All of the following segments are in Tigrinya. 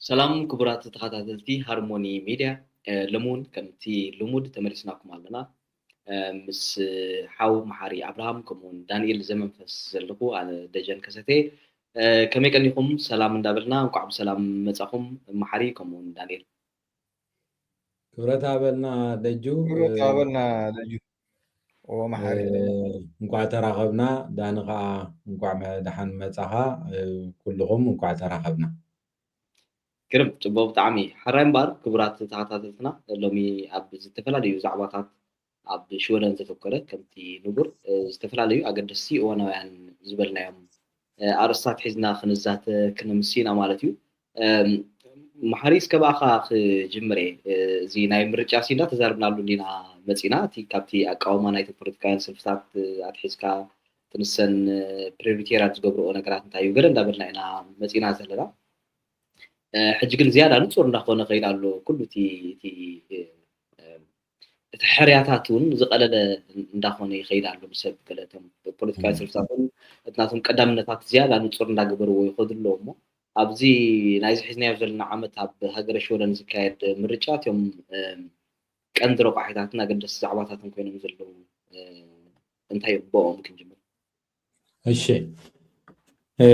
ሰላም ክቡራት ተኸታተልቲ ሃርሞኒ ሚድያ፣ እ፣ ሎሚ እውን ከምቲ ልሙድ ተመሊስናኩም ኣለና። እ፣ ምስ ሓው መሓሪ ኣብርሃም ከምኡ እውን ዳንኤል ዘመንፈስ ዘለኹ ኣነ ደጀን ከሰቴ። እ፣ ከመይ ቀኒኹም? ሰላም እንዳበልና እንኳዕ ብሰላም መጻኹም መሓሪ ከምኡ እውን ዳንኤል። ክብረት ኣበልና ደጁ። ክብረት እ፣ ኣበልና ደጁ። ኦ መሓሪ። እ፣ እንኳዕ ተራኸብና። ዳኒ ከዓ እንኳዕ መ-፣ ደሓን መጻኻ። እ፣ ኩልኹም እንኳዕ ተራኸብና። ግርም፣ ጽቡቕ ብጣዕሚ። ሕራይ እምበኣር ክቡራት ተኸታተልትና፣ ሎሚ ኣብ ዝተፈላለዩ ዛዕባታት ኣብ ሽወደን ዘተኮረ ከምቲ ንቡር፣ እ፣ ዝተፈላለዩ ኣገደስቲ እዋናውያን ዝበልናዮም፣ እ፣ ኣርእስታት ሒዝና ክንዛተ ክንምስ ኢና ማለት እዩ። እም፣ መሓሪ እስከ ብኣኻ ክጅምር እየ። እ፣ እዚ ናይ ምርጫ ሲ እንዳተዛረብናሉ እንዲና መጺና፣ እቲ ካብቲ ኣቃውማ ናይቲ ፖለቲካውያን ሰልፍታት፣ እ፣ ኣትሒዝካ ትንሰን፣ እ፣ ፕሪዮሪቴራት ዝገብርኦ ነገራት እንታይ እዩ ገለ እንዳበልና ኢና መጺና ዘለና። እ፣ ሕጂ ግን ዝያዳ ንጹር እንዳኾነ ከይድ ኣሎ። ኩሉ እቲ፣ እቲ፣ እ፣ እቲ ሕርያታት እውን ዝቐለለ እንዳኾነ ይኸይድ ኣሎ። ብሰብ ገለ እቶም ፖለቲካዊ ም። ሰልፍታት እውን እቲ ናቶም ቀዳምነታት ዝያዳ ንጹር እንዳገበርዎ ይኸዱ ኣለዉ እሞ፣ ኣብዚ ናይዚ ሒዝናዮ ዘለና ዓመት ኣብ ሃገረ ሽወደን ዝካየድ ምርጫ እቶም፣ እም፣ ቀንዲ ረቋሒታትን ኣገደስቲ ዛዕባታትን ኮይኖም ዘለዉ፣ እ፣ እንታይ እዮም? ብኦም ክንጅምር። እሺ። እ፣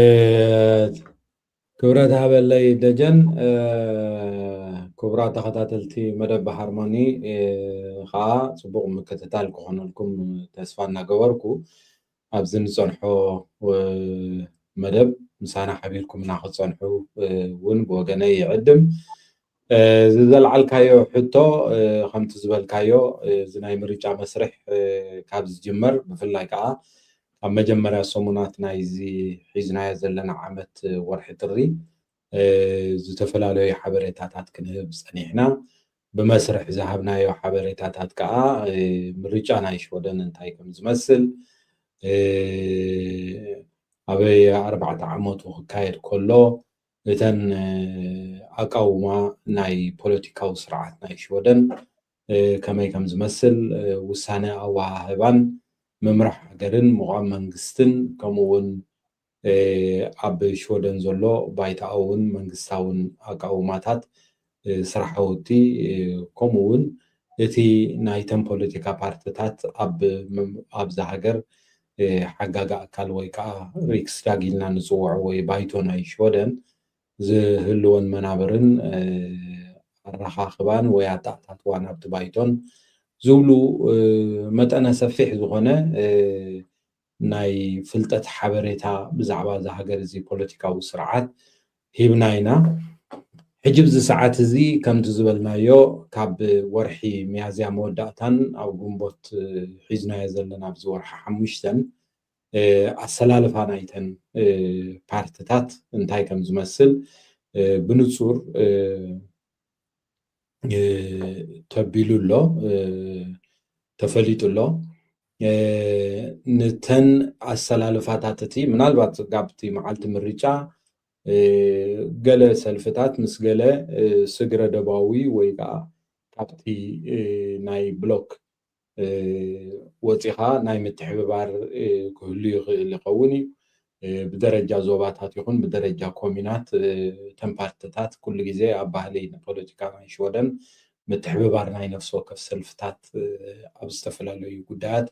ክብረት ሃበለይ ደጀን። እ፣ ክቡራት ተኸታተልቲ መደብ ሃርሞኒ፣ እ፣ ከዓ ጽቡቕ ምክትታል ክኾነልኩም ተስፋ እናገበርኩ፣ ኣብዚ ንጸንሖ፣ እ፣ መደብ ምሳና ሓቢርኩምና ክትጸንሑ፣ እ፣ እውን ብወገነይ ይዕድም። እ፣ እዚ ዘልዓልካዮ ሕቶ፣ እ፣ ከምቲ ዝበልካዮ፣ እ፣ እዚ ናይ ምርጫ መስርሕ፣ እ፣ ካብ ዝጅመር፣ ብፍላይ ከዓ ኣብ መጀመርያ ሰሙናት ናይዚ ሒዝናዮ ዘለና ዓመት፣ እ፣ ወርሒ ጥሪ፣ እ፣ ዝተፈላለዩ ሓበሬታታት ክንህብ ጸኒሕና። ብመስርሕ ዝሃብናዮ ሓበሬታታት ከዓ፣ እ፣ ምርጫ ናይ ሽወደን እንታይ ከም ዝመስል፣ እ፣ ኣበይ ኣርባዕተ ዓመቱ ክካየድ ከሎ፣ እተን፣ እ፣ ኣቃውማ ናይ ፖለቲካዊ ስርዓት ናይ ሽወደን፣ እ፣ ከመይ ከም ዝመስል፣ እ፣ ውሳነ ኣወሃህባን ምምራሕ ሃገርን ምቋም መንግስትን፣ ከምኡ እውን፣ እ፣ ኣብ ሽወደን ዘሎ ባይታኣውን መንግስታውን ኣቃውማታት፣ እ፣ ስራሕቲ፣ እ፣ ከምኡ እውን እቲ ናይተን ፖለቲካ ፓርትታት ኣብ መም-፣ ኣብዛ ሃገር፣ እ፣ ሓጋጊ ኣካል ወይ ከዓ ሪክስዳግ ኢልና ንፅውዖ ወይ ባይቶ ናይ ሽወደን ዝህልወን መናብርን፣ እ፣ ኣረኻኽባን ወይ ኣተኣታትዋን ኣብቲ ባይቶን ዝብሉ፣ እ፣ መጠነ ሰፊሕ ዝኾነ፣ እ፣ ናይ ፍልጠት ሓበሬታ ብዛዕባ እዛ ሃገር እዚ ፖለቲካዊ ስርዓት ሂብና ኢና። ሕጂ ኣብዚ ሰዓት እዚ ከምቲ ዝበልናዮ ካብ ወርሒ ሚያዝያ መወዳእታን ኣብ ግንቦት፣ እ፣ ሒዝናዮ ዘለና ኣብዚ ወርሒ ሓሙሽተን፣ እ፣ ኣሰላልፋ ናይተን፣ እ፣ ፓርትታት እንታይ ከም ዝመስል፣ እ፣ ብንጹር፣ እ፣ እ፣ ተቢሉ ኣሎ፣ እ፣ ተፈሊጡ ኣሎ። እ፣ ንተን ኣሰላልፋታት እቲ ምናልባት ካብቲ መዓልቲ ምርጫ፣ እ፣ ገለ ሰልፍታት ምስ ገለ፣ እ፣ ስግረ ደባዊ ወይ ከዓ ካብቲ፣ እ፣ ናይ ብሎክ፣ እ፣ ወፂኻ ናይ ምትሕብባር፣ እ፣ ክህሉ ይኽእል ይኸውን እዩ። እ፣ ብደረጃ ዞባታት ይኹን ብደረጃ ኮሚናት፣ እ፣ እተን ፓርትታት ኩሉ ግዜ ኣብ ባህሊ ንፖለቲካ ናይ ሽወደን ምትሕብባር ናይ ነፍሲ ወከፍ ሰልፍታት፣ እ፣ ኣብ ዝተፈላለዩ ጉዳያት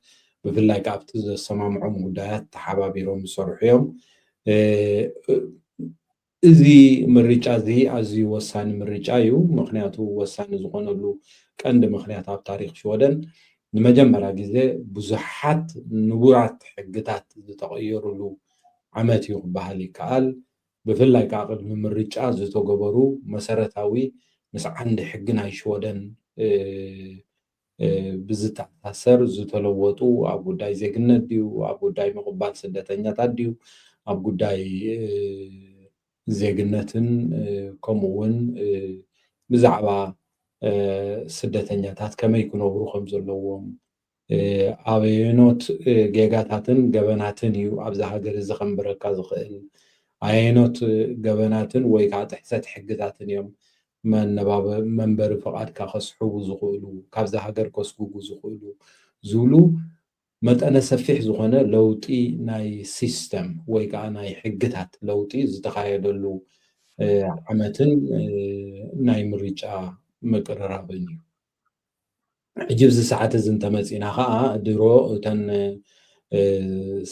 ብፍላይ ከኣ ኣብቲ ዘሰማምዖም ጉዳያት ተሓባቢሮም ዝሰርሑ እዮም። እ፣ እዚ ምርጫ እዚ ኣዝዩ ወሳኒ ምርጫ እዩ። ምኽንያቱ ወሳኒ ዝኾነሉ ቀንዲ ምኽንያት ኣብ ታሪኽ ሽወደን ንመጀመርያ ግዜ ብዙሓት ንቡራት ሕግታት ዝተቐየሩሉ ዓመት እዩ ክበሃል ይከኣል። ብፍላይ ከዓ ቅድሚ ምርጫ ዝተገበሩ መሰረታዊ ምስ ዓንዲ ሕጊ ናይ ሽወደን፣ እ፣ እ፣ ብዝተኣሳሰር ዝተለወጡ ኣብ ጉዳይ ዜግነት ድዩ፣ ኣብ ጉዳይ ምቕባል ስደተኛታት ድዩ፣ ኣብ ጉዳይ፣ እ፣ ዜግነትን፣ እ፣ ከምኡ እውን፣ እ፣ ብዛዕባ፣ እ፣ ስደተኛታት ከመይ ክነብሩ ከም ዘለዎም፣ እ፣ ኣበየኖት፣ እ፣ ጌጋታትን ገበናትን እዩ ኣብዛ ሃገር እዚ ከንብረካ ዝኽእል፣ ኣየኖት፣ እ፣ ገበናትን ወይ ከዓ ጥሕሰት ሕግታትን እዮም መነባበ-፣ መንበሪ ፍቓድካ ከስሕቡ ዝኽእሉ፣ ካብዛ ሃገር ከስጉጉ ዝኽእሉ ዝብሉ መጠነ ሰፊሕ ዝኾነ ለውጢ ናይ ሲስተም ወይ ከዓ ናይ ሕግታት ለውጢ ዝተኻየደሉ ዓመትን ናይ ምርጫ ምቅርራብን እዩ። ሕጂ ኣብዚ ሰዓት እዚ እንተመፂና ከዓ ድሮ እተን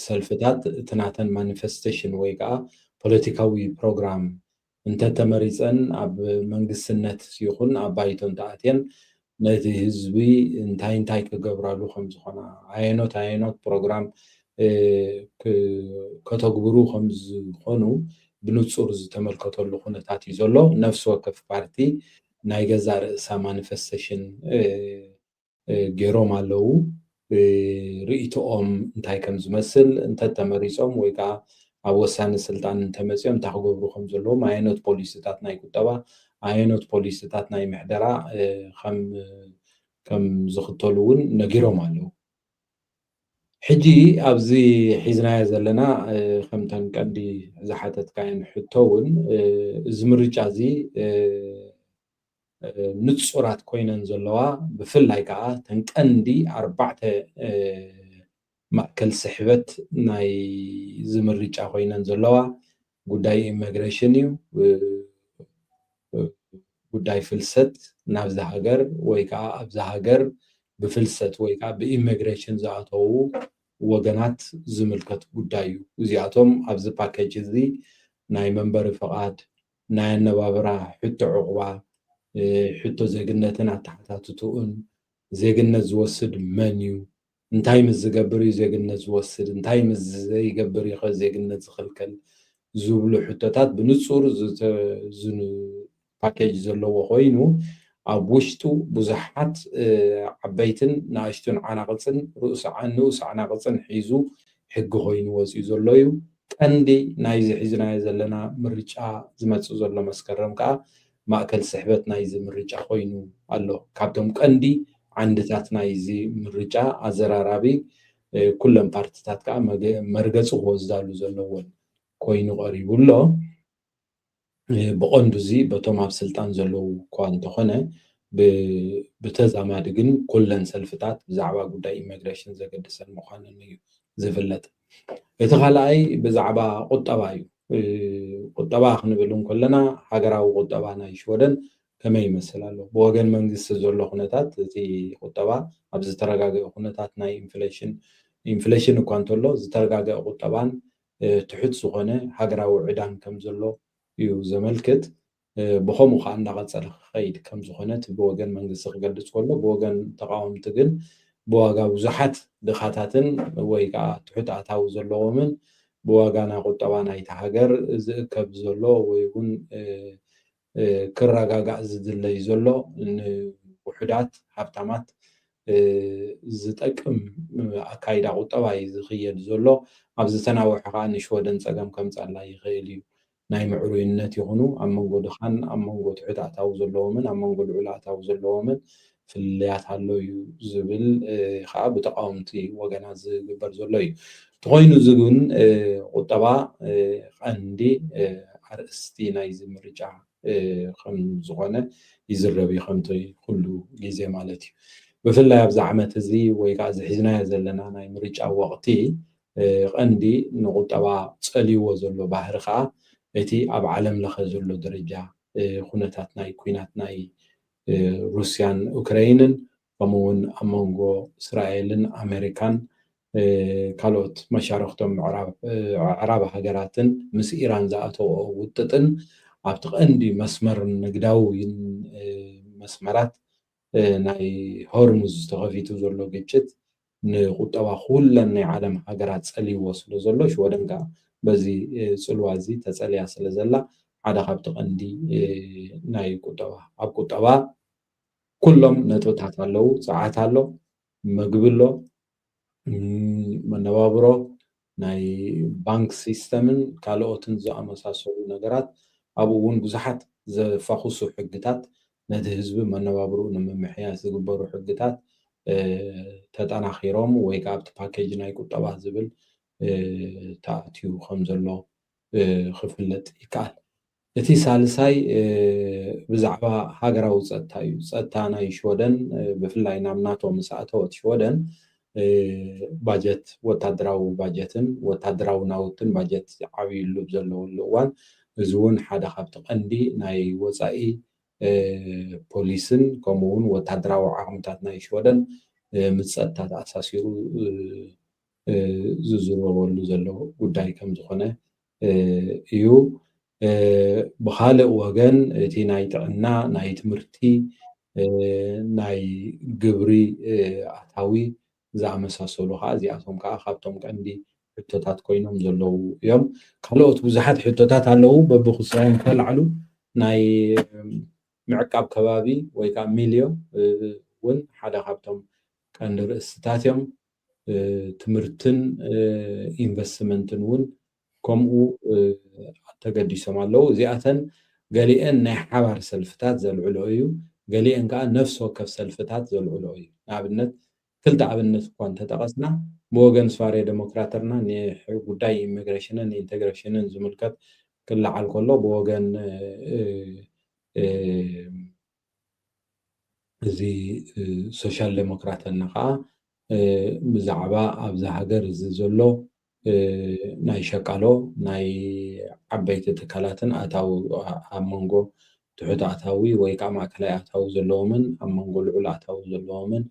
ሰልፍታት እቲ ናተን ማኒፌስቴሽን ወይ ከዓ ፖለቲካዊ ፕሮግራም እንተተመሪፀን ኣብ መንግስትነት ይኹን ኣብ ባይቶ እንተኣትየን ነቲ ህዝቢ እንታይ እንታይ ክገብራሉ ከምዝኾና ኣየኖት ኣየኖት ፕሮግራም ከተግብሩ ከምዝኾኑ ብንፁር ዝተመልከተሉ ኩነታት እዩ ዘሎ። ነፍሲ ወከፍ ፓርቲ ናይ ገዛ ርእሳ ማኒፌስቴሽን ገይሮም ኣለዉ። ርእይቶኦም እንታይ ከም ዝመስል እንተተመሪፆም ወይ ከዓ ኣብ ወሳኒ ስልጣን እንተመፅኦም እንታይ ክገብሩ ከም ዘለዎም ኣየኖት ፖሊሲታት ናይ ቁጠባ ኣየኖት ፖሊሲታት ናይ ምሕደራ ከም ዝኽተሉ እውን ነጊሮም ኣለዉ። ሕጂ ኣብዚ ሒዝናዮ ዘለና ከምተን ቀንዲ ዝሓተትካየን ሕቶ እውን እዚ ምርጫ እዚ ንፁራት ኮይነን ዘለዋ ብፍላይ ከዓ ተን ቀንዲ ኣርባዕተ ማእከል ስሕበት ናይ ዝምርጫ ኮይነን ዘለዋ ጉዳይ ኢሚግሬሽን እዩ። ጉዳይ ፍልሰት ናብዚ ሃገር ወይ ከዓ ኣብዚ ሃገር ብፍልሰት ወይ ከዓ ብኢሚግሬሽን ዝኣተዉ ወገናት ዝምልከት ጉዳይ እዩ። እዚኣቶም ኣብዚ ፓኬጅ እዚ ናይ መንበሪ ፍቓድ፣ ናይ ኣነባብራ ሕቶ ዕቑባ፣ ሕቶ ዜግነትን ኣተሓታትትኡን፣ ዜግነት ዝወስድ መን እዩ፣ እንታይ ምስ ዝገብር እዩ ዜግነት ዝወስድ፣ እንታይ ምስ ዘይገብር እዩ ዜግነት ዝኽልከል ዝብሉ ሕቶታት ብንፁር ፓኬጅ ዘለዎ ኮይኑ ኣብ ውሽጡ ብዙሓት ዓበይትን ንኣሽቱን ዓናቕፅን ንኡስ ዓናቕፅን ሒዙ ሕጊ ኮይኑ ወፂኡ ዘሎ እዩ። ቀንዲ ናይዚ ሒዝናዮ ዘለና ምርጫ ዝመፅእ ዘሎ መስከረም ከዓ ማእከል ስሕበት ናይዚ ምርጫ ኮይኑ ኣሎ። ካብቶም ቀንዲ ዓንድታት ናይዚ ምርጫ ኣዘራራቢ ኩለን ፓርትታት ከዓ መርገፂ ክወስዳሉ ዘለዎን ኮይኑ ቀሪቡ ኣሎ። ብቐንዱ እዚ በቶም ኣብ ስልጣን ዘለዉ እኳ እንተኾነ ብተዛማዲ ግን ኩለን ሰልፍታት ብዛዕባ ጉዳይ ኢሚግሬሽን ዘገድሰን ምዃነን እዩ ዝፍለጥ። እቲ ካልኣይ ብዛዕባ ቁጠባ እዩ። ቁጠባ ክንብል እንከለና ሃገራዊ ቁጠባ ናይ ሽወደን ከመይ ይመስል ኣሎ? ብወገን መንግስቲ ዘሎ ኩነታት እቲ ቁጠባ ኣብ ዝተረጋገአ ኩነታት ናይ ኢንፍሌሽን ኢንፍሌሽን እኳ እንተሎ ዝተረጋገአ ቁጠባን ትሑት ዝኾነ ሃገራዊ ዕዳን ከም ዘሎ እዩ ዘመልክት። ብኸምኡ ከዓ እንዳቐፀለ ክኸይድ ከም ዝኾነ እቲ ብወገን መንግስቲ ክገልፅ ከሎ ብወገን ተቃወምቲ ግን ብዋጋ ብዙሓት ድኻታትን ወይ ከዓ ትሑት ኣታዊ ዘለዎምን ብዋጋ ናይ ቁጠባ ናይቲ ሃገር ዝእከብ ዘሎ ወይ እውን ክረጋጋእ ዝድለይ ዘሎ ንውሑዳት ሃብታማት ዝጠቅም ኣካይዳ ቁጠባ እዩ ዝኽየድ ዘሎ። ኣብ ዝተናወሐ ከዓ ንሽወደን ፀገም ከምፀላ ይኽእል እዩ። ናይ ምዕሩይነት ይኹኑ ኣብ መንጎ ድኻን ኣብ መንጎ ትሑት ኣታዊ ዘለዎምን ኣብ መንጎ ልዑል ኣታዊ ዘለዎምን ፍልልያት ኣሎ እዩ ዝብል ከዓ ብተቃወምቲ ወገናት ዝግበር ዘሎ እዩ። እንተኾይኑ እዚ ግን ቁጠባ ቀንዲ ኣርእስቲ ናይዚ ምርጫ ከም ዝኾነ ይዝረብ እዩ ከምቲ ኩሉ ግዜ ማለት እዩ። ብፍላይ ኣብዚ ዓመት እዚ ወይ ከዓ እዚ ሒዝናዮ ዘለና ናይ ምርጫ ወቕቲ ቀንዲ ንቁጠባ ፀልይዎ ዘሎ ባህሪ ከዓ እቲ ኣብ ዓለም ለኸ ዘሎ ደረጃ ኩነታት ናይ ኩናት ናይ ሩስያን ዩክሬይንን ከምኡ እውን ኣብ መንጎ እስራኤልን ኣሜሪካን ካልኦት መሻርክቶም ኣዕራብ ሃገራትን ምስ ኢራን ዝኣተዎ ውጥጥን ኣብቲ ቀንዲ መስመር ንግዳዊ መስመራት ናይ ሆርሙዝ ተኸፊቱ ዘሎ ግጭት ንቁጠባ ኩለን ናይ ዓለም ሃገራት ፀልይዎ ስለ ዘሎ ሽወደን ከዓ በዚ ፅልዋ እዚ ተፀልያ ስለ ዘላ ሓደ ካብቲ ቀንዲ ናይ ቁጠባ ኣብ ቁጠባ ኩሎም ነጥብታት ኣለዉ። ፀዓት ኣሎ፣ መግቢ ኣሎ፣ መነባብሮ፣ ናይ ባንክ ሲስተምን ካልኦትን ዝኣመሳሰሉ ነገራት ኣብኡ እውን ብዙሓት ዘፋኹሱ ሕግታት ነቲ ህዝቢ መነባብርኡ ንምምሕያሽ ዝግበሩ ሕግታት ተጠናኺሮም ወይ ከዓ ኣብቲ ፓኬጅ ናይ ቁጠባ ዝብል ተኣትዩ ከም ዘሎ ክፍለጥ ይከኣል። እቲ ሳልሳይ ብዛዕባ ሃገራዊ ፀጥታ እዩ። ፀጥታ ናይ ሽወደን ብፍላይ ናብ ናቶ ምስ ኣተወት ሽወደን ባጀት ወታደራዊ ባጀትን ወታደራዊ ናውትን ባጀት ዓብይሉ ዘለወሉ እዋን እዚ እውን ሓደ ካብቲ ቀንዲ ናይ ወፃኢ ፖሊስን ከምኡ እውን ወታደራዊ ዓቕምታት ናይ ሽወደን ምስ ፀጥታ ተኣሳሲሩ ዝዝረበሉ ዘሎ ጉዳይ ከም ዝኾነ እዩ። ብኻልእ ወገን እቲ ናይ ጥዕና፣ ናይ ትምህርቲ፣ ናይ ግብሪ ኣታዊ ዝኣመሳሰሉ ከዓ እዚኣቶም ከዓ ካብቶም ቀንዲ ሕቶታት ኮይኖም ዘለዉ እዮም። ካልኦት ብዙሓት ሕቶታት ኣለዉ በብክስራዮም ተላዕሉ ናይ ምዕቃብ ከባቢ ወይ ከዓ ሚልዮ እውን ሓደ ካብቶም ቀንዲ ርእስታት እዮም። ትምህርትን ኢንቨስትመንትን እውን ከምኡ ተገዲሶም ኣለዉ። እዚኣተን ገሊአን ናይ ሓባር ሰልፍታት ዘልዕሎ እዩ፣ ገሊአን ከዓ ነፍሲ ወከፍ ሰልፍታት ዘልዕሎ እዩ። ንኣብነት ክልተ ኣብነት እኳ እንተጠቐስና ብወገን ስዋሬ ዴሞክራተርና ንጉዳይ ኢሚግሬሽንን ኢንቴግሬሽንን ዝምልከት ክለዓል ከሎ ብወገን እዚ ሶሻል ዴሞክራተና ከዓ ብዛዕባ ኣብዚ ሃገር እዚ ዘሎ ናይ ሸቃሎ ናይ ዓበይቲ ትካላትን ኣታዊ ኣብ መንጎ ትሑት ኣታዊ ወይ ከዓ ማእከላይ ኣታዊ ዘለዎምን ኣብ መንጎ ልዑል ኣታዊ ዘለዎምን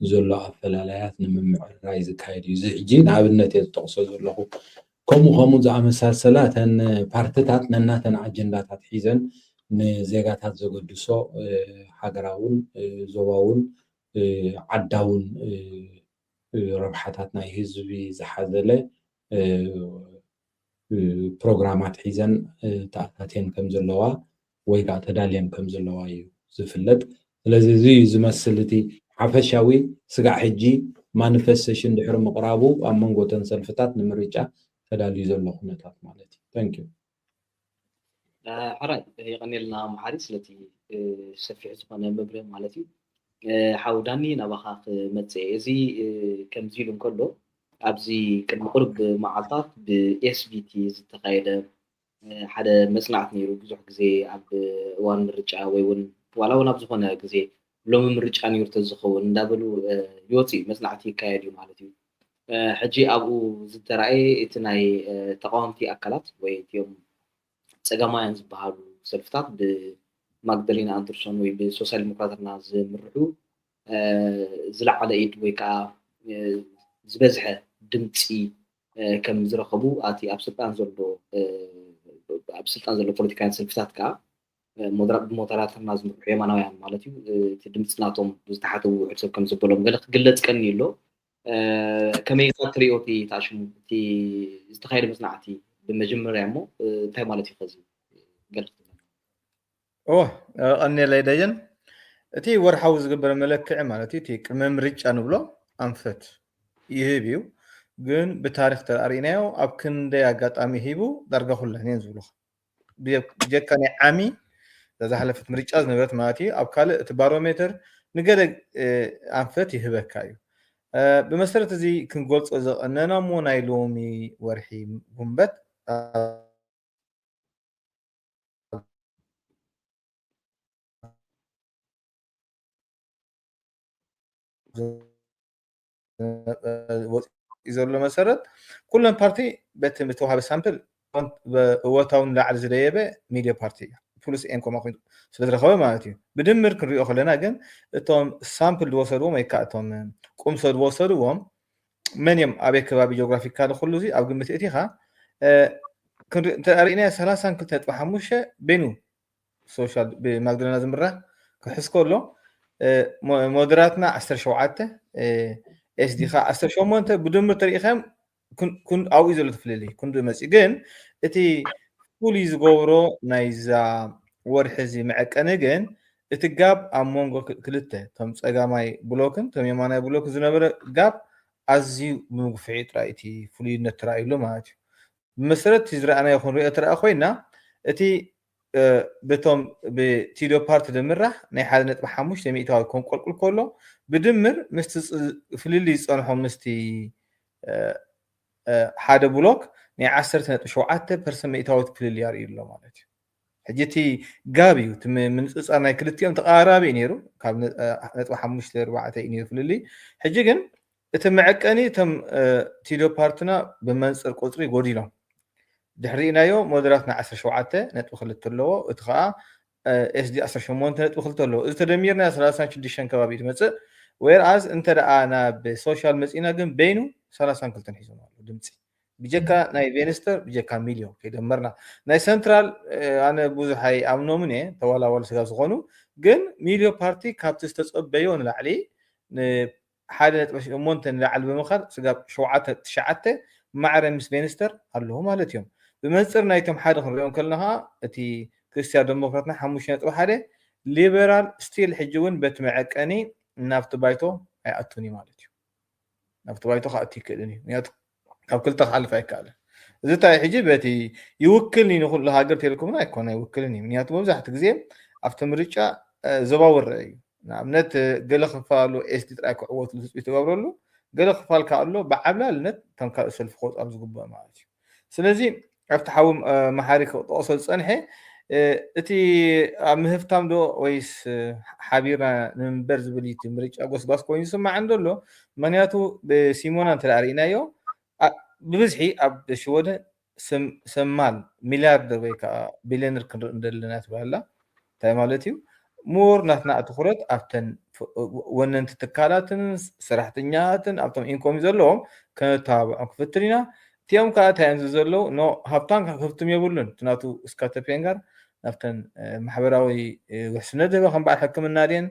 ዘሎ ኣፈላላያት ንምምዕርራይ ዝካየድ እዩ። እዚ ሕጂ ንኣብነት እየ ዝጠቕሶ ዘለኹ። ከምኡ ከምኡ ዝኣመሳሰላ እተን ፓርትታት ነናተን ኣጀንዳታት ሒዘን ንዜጋታት ዘገድሶ ሃገራውን ዞባውን ዓዳውን ረብሓታት ናይ ህዝቢ ዝሓዘለ ፕሮግራማት ሒዘን ተኣታትየን ከም ዘለዋ ወይ ከዓ ተዳልየን ከም ዘለዋ እዩ ዝፍለጥ። ስለዚ እዚ እዩ ዝመስል እቲ ሓፈሻዊ ስጋዕ ሕጂ ማኒፌስቴሽን ድሕሪ ምቕራቡ ኣብ መንጎ እተን ሰልፍታት ንምርጫ ተዳልዩ ዘሎ ኩነታት ማለት እዩ። Thank you። ሕራይ የቐንየልና መሓሪ ስለቲ ሰፊሕ ዝኾነ መብርህ ማለት እዩ። ሓው ዳኒ ናባኻ ክመፅእ እዚ ከምዚ ኢሉ እንከሎ ኣብዚ ቅድሚ ቁርብ መዓልታት ብ SVT ዝተኻየደ ሓደ መፅናዕቲ ነይሩ። ብዙሕ ግዜ ኣብ እዋን ምርጫ ወይ እውን ዋላ እውን ኣብ ዝኾነ ግዜ ሎሚ ምርጫ ነይሩ ተዝኸውን እንዳበሉ ይወፅእ እዩ፣ መፅናዕቲ ይካየድ እዩ ማለት እዩ። ሕጂ ኣብኡ ዝተራእየ እቲ ናይ ተቃወምቲ ኣካላት ወይ እቲኦም ፀጋማውያን ዝበሃሉ ሰልፍታት ብማግደሊና ኣንደርሶን ወይ ብሶሻል ዲሞክራተርና ዝምርሑ ዝለዓለ ኢድ ወይ ከዓ ዝበዝሐ ድምፂ ከም ዝረኸቡ ኣቲ ኣብ ስልጣን ዘሎ ኣብ ስልጣን ዘሎ ፖለቲካውያን ሰልፍታት ከዓ ብሞደራተርና ዝምርሑ የማናውያን ማለት እዩ እቲ ድምፂ ናቶም ዝተሓተቡ ውሕድ ሰብ ከም ዘበሎም ገለ ክግለፅ ቀኒ ኣሎ። ከመይ ኢኻ ትሪኦ እቲ ተኣሽሙ እቲ ዝተኻየደ መፅናዕቲ ብመጀመርያ እሞ እንታይ ማለት እዩ ከዚ ገለ ክትብለና? እወ ቀኒለይ ደጀን። እቲ ወርሓዊ ዝግበር መለክዒ ማለት እዩ እቲ ቅድመ ምርጫ ንብሎ ኣንፈት ይህብ እዩ። ግን ብታሪክ ተሪእናዮ ኣብ ክንደይ ኣጋጣሚ ሂቡ ዳርጋ ኩለን እየን ዝብሉኻ። ብጀካ ናይ ዓሚ እዛ ዝሓለፈት ምርጫ ዝነበረት ማለት እዩ ኣብ ካልእ እቲ ባሮሜተር ንገለ ኣንፈት ይህበካ እዩ። ብመሰረት እዚ ክንገልፆ ዝቐነና እሞ ናይ ሎሚ ወርሒ ጉንበት ወፂኡ ዘሎ መሰረት ኩለን ፓርቲ በቲ ዝተዋሃበ ሳምፕል እወታዊ ንላዕሊ ዝደየበ ሚድዮ ፓርቲ እዩ። ፕሉስ ኤን ኮማ ኮይኑ ስለዝረኸበ ማለት እዩ። ብድምር ክንሪኦ ከለና ግን እቶም ሳምፕል ዝወሰድዎም ወይ ከዓ እቶም ቁምሶ ዝወሰድዎም መን እዮም ኣበይ ከባቢ ጂኦግራፊካሊ ኩሉ እዚ ኣብ ግምት እቲኻ እንተሪእናዮ ሰላሳን ክልተ ነጥቢ ሓሙሽተ በይኑ ሶሻል ብማግደለና ዝምራሕ ክሕዝ ከሎ ሞደራትና ዓሰርተ ሸውዓተ ኤስዲ ከዓ ዓሰርተ ሸሞንተ ብድምር ተሪኢኻዮም ኣብኡ ዘሎ ትፍልልይ ክንዱ መፂ ግን እቲ ፍሉይ ዝገብሮ ናይዛ ወርሒ እዚ መዐቀኒ ግን እቲ ጋብ ኣብ መንጎ ክልተ እቶም ፀጋማይ ብሎክን እቶም የማናይ ብሎክ ዝነበረ ጋብ ኣዝዩ ብምግፍዒ ጥራይ እቲ ፍሉይነት ተራእዩሉ ማለት እዩ። ብመሰረት እቲ ዝረኣናዮ ክንሪኦ ተረኣ ኮይና እቲ ብቶም ብቲዶ ፓርቲ ዝምራሕ ናይ ሓደ ነጥቢ ሓሙሽተ ሚእታዊ ከም ቆልቁል ከሎ ብድምር ምስቲ ፍልልይ ዝፀንሖ ምስቲ ሓደ ብሎክ ናይ ዓሰርተ ነጥቢ ሸውዓተ ፐርሰንት ሚእታዊት ፍልልይ ኣርእዩ ኣሎ ማለት እዩ። ሕጂ እቲ ጋብ እዩ እቲ ምንፅፃር ናይ ክልቲኦም ተቀራራቢ እዩ ነይሩ ካብ ነጥቢ ሓሙሽተ ኣርባዕተ እዩ ነይሩ ፍልልይ። ሕጂ ግን እቲ መዐቀኒ እቶም ቲዶ ፓርትና ብመንፅር ቁፅሪ ጎዲሎም ድሕሪናዮ ሞደራት ናይ ዓሰርተ ሸውዓተ ነጥቢ ክልተ ኣለዎ፣ እቲ ከዓ ኤስዲ ዓሰርተ ሸሞንተ ነጥቢ ክልተ ኣለዎ። እዚ ተደሚርና ሰላሳን ሽዱሽተን ከባቢ እዩ ዝመፅእ። ወይርኣስ እንተ ደኣ ናብ ሶሻል መፂና ግን በይኑ ሰላሳን ክልተን ሒዞም ኣሎ ድምፂ፣ ብጀካ ናይ ቬንስተር ብጀካ ሚልዮ ከይደመርና። ናይ ሰንትራል ኣነ ብዙሕ ኣይኣምኖምን እየ፣ ተዋላዋል ስጋ ዝኾኑ። ግን ሚልዮ ፓርቲ ካብቲ ዝተፀበዮ ንላዕሊ ሓደ ነጥቢ ሸሞንተ ንላዕሊ ብምኻድ ስጋብ ሸውዓተ ትሽዓተ ማዕረ ምስ ቬንስተር ኣለዉ ማለት እዮም። ብመንፅር ናይቶም ሓደ ክንሪኦም ከለና ከዓ እቲ ክርስትያን ዴሞክራትና ሓሙሽተ ነጥቢ ሓደ፣ ሊበራል ስቲል ሕጂ እውን በቲ መዐቀኒ ናብቲ ባይቶ ኣይኣቱን እዩ ማለት እዩ። ናብቲ ባይቶ ክኣቱ ይክእልን እዩ። ምክንያቱ ካብ ክልተ ክሓልፍ ኣይከኣልን። እዚ እንታይ ሕጂ በቲ ይውክልኒ ንኩሉ ሃገር ቴሌኮምን ኣይኮነ ይውክልን እዩ። ምክንያቱ መብዛሕትኡ ግዜ ኣብቲ ምርጫ ዘባውረ እዩ። ንኣብነት ገለ ክፋሉ ኤስዲ ጥራይ ክዕወትሉ ትፅቢት ትገብረሉ፣ ገለ ክፋል ከዓ ኣሎ ብዓብላልነት ከም ካልእ ሰልፊ ክወፅኣሉ ዝግባእ ማለት እዩ። ስለዚ ኣብቲ ሓዊ መሓሪ ክጠቕሶ ዝፀንሐ እቲ ኣብ ምህፍታም ዶ ወይስ ሓቢርና ንምንበር ዝብል እቲ ምርጫ ጎስጓስ ኮይኑ ዝስማዕ እንደሎ። ምክንያቱ ብሲሞና እንተ ርኢናዮ ብብዝሒ ኣብ ሽወደን ሰማል ሚልያርደር ወይ ከዓ ቢልዮነር ክንርኢ እንደለና ትበሃላ እንታይ ማለት እዩ? ሙር ናትና ትኩረት ኣብተን ወነንቲ ትካላትን ሰራሕተኛትን ኣብቶም ኢንኮም ዘለዎም ከነተባብዖም ክፍትን ኢና። እቲኦም ከዓ እንታይ እዮም ዘለዉ? ኖ ሃብታም ክፍትም የብሉን። እቲ ናቱ እስካተ ፔንጋር ናብተን ማሕበራዊ ውሕስነት ዝህበ ከም በዓል ሕክምና ድን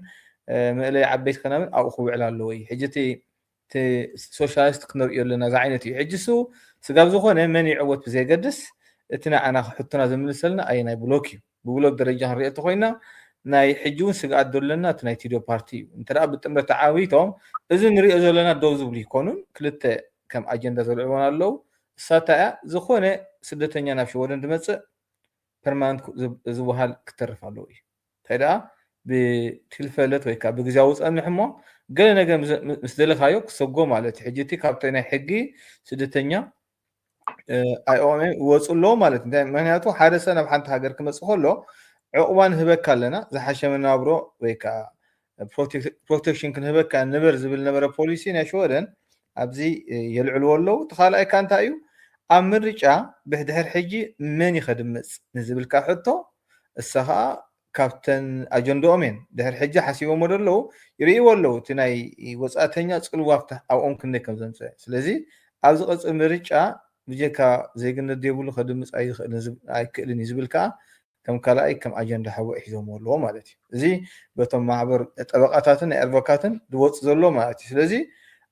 መእለይ ዓበይቲ ከናምን ኣብኡ ክውዕል ኣለዎ እዩ። ሕጂ እቲ ሶሻሊስት ክንሪኦ ኣለና እዚ ዓይነት እዩ። ሕጂ እሱ ስጋብ ዝኾነ መን ይዕወት ብዘየገድስ እቲ ንዓና ሕቶና ዝምልሰልና ኣየናይ ብሎክ እዩ? ብብሎክ ደረጃ ክንሪኦ እንተኮይና ናይ ሕጂ እውን ስግኣት ዘለና እቲ ናይ ቲዶ ፓርቲ እዩ። እንተ ብጥምረት ተዓዊቶም እዚ ንሪኦ ዘለና ደው ዝብሉ ይኮኑን ክልተ ከም ኣጀንዳ ዘልዕቦን ኣለዉ። እሳታ እያ ዝኾነ ስደተኛ ናብ ሽወደን ዝመፅእ ፐርማነንት ዝወሃል ክተርፍ ኣለዎ እዩ። እንታይ ደኣ ብትልፈለት ወይ ከዓ ብግዜያዊ ፀንሕ እሞ ገለ ነገር ምስ ደለካዮ ክሰጎ ማለት እዩ። ሕጂ እቲ ካብቲ ናይ ሕጊ ስደተኛ ኣይኦኤም ይወፁ ኣለዎ ማለት እዩ። ምክንያቱ ሓደ ሰብ ናብ ሓንቲ ሃገር ክመፅእ ከሎ ዕቑባ ንህበካ ኣለና፣ ዝሓሸ መናብሮ ወይ ከዓ ፕሮቴክሽን ክንህበካ ንበር ዝብል ነበረ ፖሊሲ ናይ ሽወደን ኣብዚ የልዕልዎ ኣለዉ። እቲ ካልኣይ ካ እንታይ እዩ? ኣብ ምርጫ ብድሕር ሕጂ መን ይኸድምፅ ንዝብልካ ሕቶ እሳ ከዓ ካብተን ኣጀንዳኦም እየን። ድሕር ሕጂ ሓሲቦሞ ዘለዉ ይርእይዎ ኣለዉ። እቲ ናይ ወፃእተኛ ፅልዋ ኣብኦም ክንደይ ከም ዘምፀ። ስለዚ ኣብ ዝቐፅል ምርጫ ብጀካ ዜግነት ዘይብሉ ከድምፅ ኣይክእልን እዩ ዝብል ከዓ ከም ካልኣይ ከም ኣጀንዳ ሓወ ሒዞሞ ኣለዎ ማለት እዩ። እዚ በቶም ማሕበር ጠበቃታትን ናይ ኣድቮካትን ዝወፁ ዘሎ ማለት እዩ። ስለዚ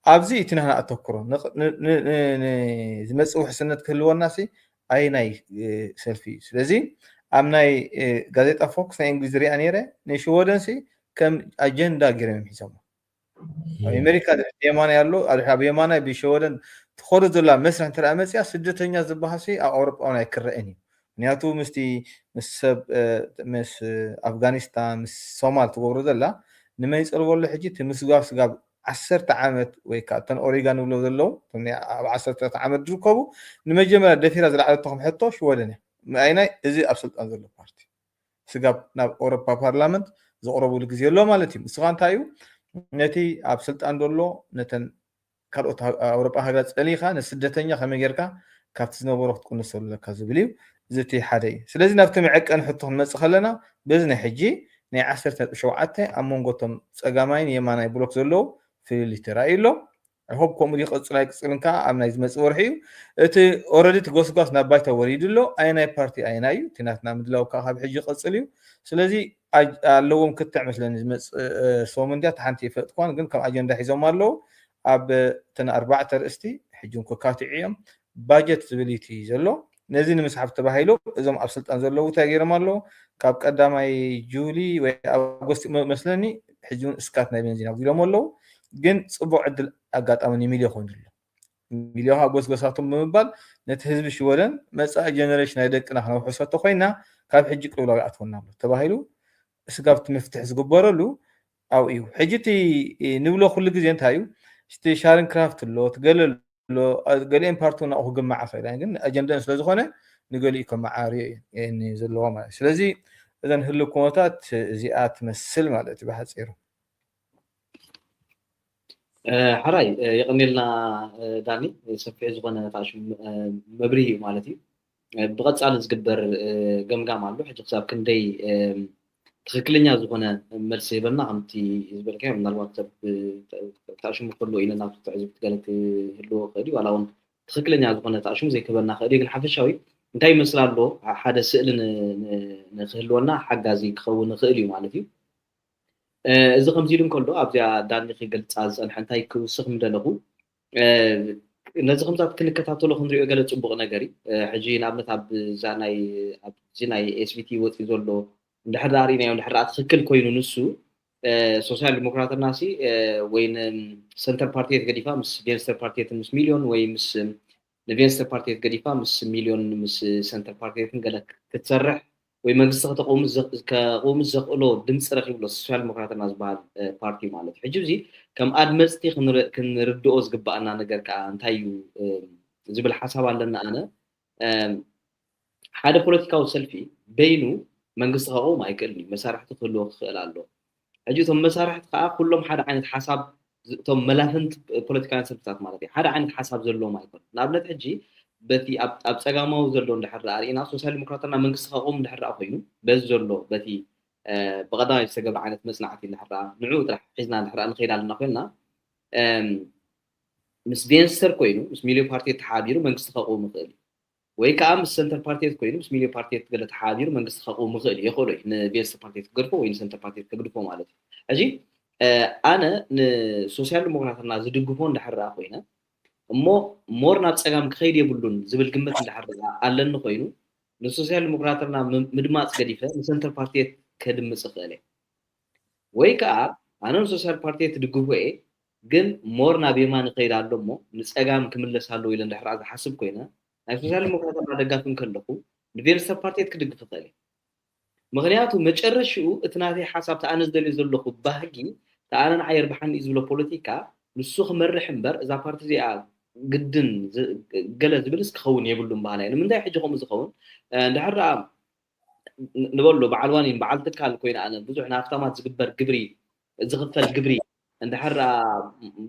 ኣብዚ እቲ ናህና ኣተኩሮ ዝመፅእ ውሕስነት ክህልወና ሲ ኣይ ናይ ሰልፊ እዩ። ስለዚ ኣብ ናይ ጋዜጣ ፎክስ ናይ እንግሊዝ ሪኣ ነይረ ንሽወደን ሲ ከም ኣጀንዳ ገይሮም እዮም ሒዞሞ። ኣብ ኣሜሪካ የማናይ ኣሎ፣ ኣብ የማናይ ብሸወደን ትኸዶ ዘላ መስርሕ እንተ መፅያ ስደተኛ ዝበሃል ኣብ ኣውሮጳውን ኣይክረአን እዩ። ምክንያቱ ምስቲ ምስ ሰብ ምስ ኣፍጋኒስታን ምስ ሶማል ትገብሮ ዘላ ንመን ይፀልቦ ኣሎ ሕጂ እቲ ምስጋብ ስጋብ ዓሰርተ ዓመት ወይ ከዓ እተን ኦሪጋ ንብሎ ዘለዉ ኣብ ዓሰርተ ዓመት ዝርከቡ ንመጀመርያ ደፊራ ዝለዓለቶ ከም ሕቶ ሽወደን እያ። ኣይናይ እዚ ኣብ ስልጣን ዘሎ ፓርቲ ስጋብ ናብ ኣውሮፓ ፓርላመንት ዘቕረቡሉ ግዜ ኣሎ ማለት እዩ። ንስኻ እንታይ እዩ ነቲ ኣብ ስልጣን ዘሎ ነተን ካልኦት ኣውሮፓ ሃገራት ፀሊኻ ንስደተኛ ከመይ ጌርካ ካብቲ ዝነበሮ ክትቅንሰሉ ኣለካ ዝብል እዩ። እዚ እቲ ሓደ እዩ። ስለዚ ናብቲ መዐቀኒ ሕቶ ክንመፅእ ከለና በዚ ናይ ሕጂ ናይ ዓሰርተ ነጥቢ ሸውዓተ ኣብ መንጎ እቶም ፀጋማይን የማናይ ብሎክ ዘለዉ ፍልልይ ተራእዩ ኣሎ። ሆብ ከምኡ ይቕፅል ኣይቅፅልን ከዓ ኣብ ናይ ዝመፅእ ወርሒ እዩ። እቲ ኦረዲ እቲ ጎስጓስ ናብ ባይታ ወሪዱ ኣሎ። ኣየናይ ፓርቲ ኣየናይ እዩ እቲ ናትና ምድላው ከዓ ካብ ሕጂ ይቕፅል እዩ። ስለዚ ኣለዎም ክትዕ መስለኒ ዝመፅእ ሰሙን እንዲያ ሓንቲ ይፈልጥኳን ግን ከም ኣጀንዳ ሒዞም ኣለዉ። ኣብ እተን ኣርባዕተ ርእስቲ ሕጂ ክካትዑ እዮም። ባጀት ዝብል እቲ ዘሎ ነዚ ንምስሓብ ተባሂሉ እዞም ኣብ ስልጣን ዘለዉ እንታይ ገይሮም ኣለዉ? ካብ ቀዳማይ ጁሊ ወይ ኣጎስቲ መስለኒ ሕጂ እውን እስካት ናይ ቤንዚን ኣጉዲሎም ኣለዉ። ግን ፅቡቅ ዕድል ኣጋጣሚ ንሚልዮ ኮይኑ ኣሎ። ሚልዮ ከዓ ጎስጎሳቶም ብምባል ነቲ ህዝቢ ሽወደን መፃኢ ጀነሬሽን ናይ ደቅና ክነውሕሶ እንተኮይና ካብ ሕጂ ቅልውላው ይኣትወና ኣሎ ተባሂሉ ስጋብ እቲ መፍትሒ ዝግበረሉ ኣብኡ እዩ። ሕጂ እቲ ንብሎ ኩሉ ግዜ እንታይ እዩ እቲ ሻርን ክራፍት ኣሎ እቲ ገለ ኣሎ ገሊአን ፓርቲ ናብኡ ክግማዓ ይኽእላ ግን ኣጀንደን ስለዝኾነ ንገሊኡ ከመዓርዮ እየን ዘለዋ ማለት እዩ። ስለዚ እዘን ህልው ኩነታት እዚኣ ትመስል ማለት እዩ ብሓፂሩ። ሕራይ የቐኒልና ዳኒ፣ ሰፊሕ ዝኾነ ታሽም መብርሂ እዩ ማለት እዩ። ብቐጻሊ ዝግበር ገምጋም ኣሎ። ሕጂ ክሳብ ክንደይ ትኽክለኛ ዝኾነ መልሲ ይህበና ከምቲ ዝበልካዮ፣ ምናልባት ሰብ ተኣሽሙ ከሎ ኢለ ናብ ትዕዝብቲ ገለ ክህልዎ ክእል እዩ፣ ዋላ እውን ትኽክለኛ ዝኾነ ተኣሽሙ ዘይክህበና ክእል እዩ። ግን ሓፈሻዊ እንታይ ይመስል ኣሎ ሓደ ስእሊ ንክህልወና ሓጋዚ ክኸውን ይኽእል እዩ ማለት እዩ። እዚ ከምዚ ኢሉ እንከሎ ኣብዚኣ ዳኒ ክገልፃ ዝፀንሐ እንታይ ክውስኽ ምደለኹ፣ ነዚ ከምዛት ክንከታተሎ ክንሪኦ ገለ ፅቡቕ ነገር እዩ። ሕጂ ንኣብነት ኣብዚ ናይ ኤስቢቲ ወፂኡ ዘሎ እንድሕር ሪእናዮ እንድሕር ትኽክል ኮይኑ ንሱ ሶሻል ዲሞክራትና ሲ ወይ ንሰንተር ፓርቲየት ገዲፋ ምስ ቬንስተር ፓርቲየትን ምስ ሚሊዮን ወይ ምስ ንቬንስተር ፓርቲየት ገዲፋ ምስ ሚሊዮን ምስ ሰንተር ፓርቲየትን ገለ ክትሰርሕ ወይ መንግስቲ ከተቆሙ ዘኽእሎ ድምፂ ረኪብሎ ሶሻል ዲሞክራትና ዝበሃል ፓርቲ ማለት እዩ። ሕጂ እዚ ከም ኣድመፅቲ ክንርድኦ ዝግባኣና ነገር ከዓ እንታይ እዩ ዝብል ሓሳብ ኣለና ኣነ። ሓደ ፖለቲካዊ ሰልፊ በይኑ መንግስቲ ከቆም ኣይክእልን እዩ። መሳርሕቲ ክህልዎ ክኽእል ኣሎ። ሕጂ እቶም መሳርሕቲ ከዓ ኩሎም ሓደ ዓይነት ሓሳብ እቶም መላፍንት ፖለቲካውያን ሰልፍታት ማለት እዩ ሓደ ዓይነት ሓሳብ ዘለዎም ኣይኮን። ንኣብነት ሕጂ በቲ ኣብ ጸጋማዊ ዘሎ እንድሕር ርኢና ሶሻል ዲሞክራትና መንግስቲ ከቆም እንድሕር ኮይኑ በዚ ዘሎ በቲ ብቐዳማይ ዝተገብረ ዓይነት መጽናዕቲ እንድሕር ንዕኡ ጥራሕ ሒዝና እንድሕር ንኸይድ ኣለና ኮይንና ምስ ቬንስተር ኮይኑ ምስ ሚሊዮን ፓርቲ ተሓቢሩ መንግስቲ ከቆም ይኽእል እዩ። ወይ ከዓ ምስ ሰንተር ፓርቲየት ኮይኑ ምስ ሚሊዮን ፓርቲየት ገለ ተሓቢሩ መንግስቲ ከቁም ይኽእል እዩ። የኽእሎ እዩ ንቬንስተር ፓርቲየት ክገድፎ ወይ ንሰንተር ፓርቲየት ከግድፎ ማለት እዩ። ሕጂ ኣነ ንሶሲያል ዲሞክራትና ዝድግፎ እንድሕር ርኣ ኮይነ እሞ ሞር ናብ ፀጋም ክኸይድ የብሉን ዝብል ግምት እንድሕር ርኣ ኣለኒ ኮይኑ ንሶሲያል ዲሞክራትና ምድማፅ ገዲፈ ንሰንተር ፓርቲየት ከድምፅ ይኽእል እየ። ወይ ከዓ ኣነ ንሶሲያል ፓርቲየት ድግፎ እየ ግን ሞር ናብ የማን ይኸይድ ኣሎ እሞ ንፀጋም ክምለስ ኣለዎ ኢለ እንድሕር ዝሓስብ ኮይነ ናይ ሶሻል ዲሞክራትና ደጋፊ እንከለኹ ንቬንስተር ፓርቲየት ክድግፍ ይኽእል እየ። ምኽንያቱ መጨረሽኡ እቲ ናተይ ሓሳብ ተኣነ ዝደልዮ ዘለኹ ባህጊ ተኣነ ንዓይ የርብሓኒ እዩ ዝብሎ ፖለቲካ ንሱ ክመርሕ እምበር እዛ ፓርቲ እዚኣ ግድን ገለ ዝብልስ ክኸውን የብሉን በሃላይ። ንምንታይ ሕጂ ከምኡ ዝኸውን እንድሕር ደኣ ንበሎ በዓል ዋኒን በዓል ትካል ኮይነ ኣነ ብዙሕ ንሃፍታማት ዝግበር ግብሪ ዝኽፈል ግብሪ እንድሕር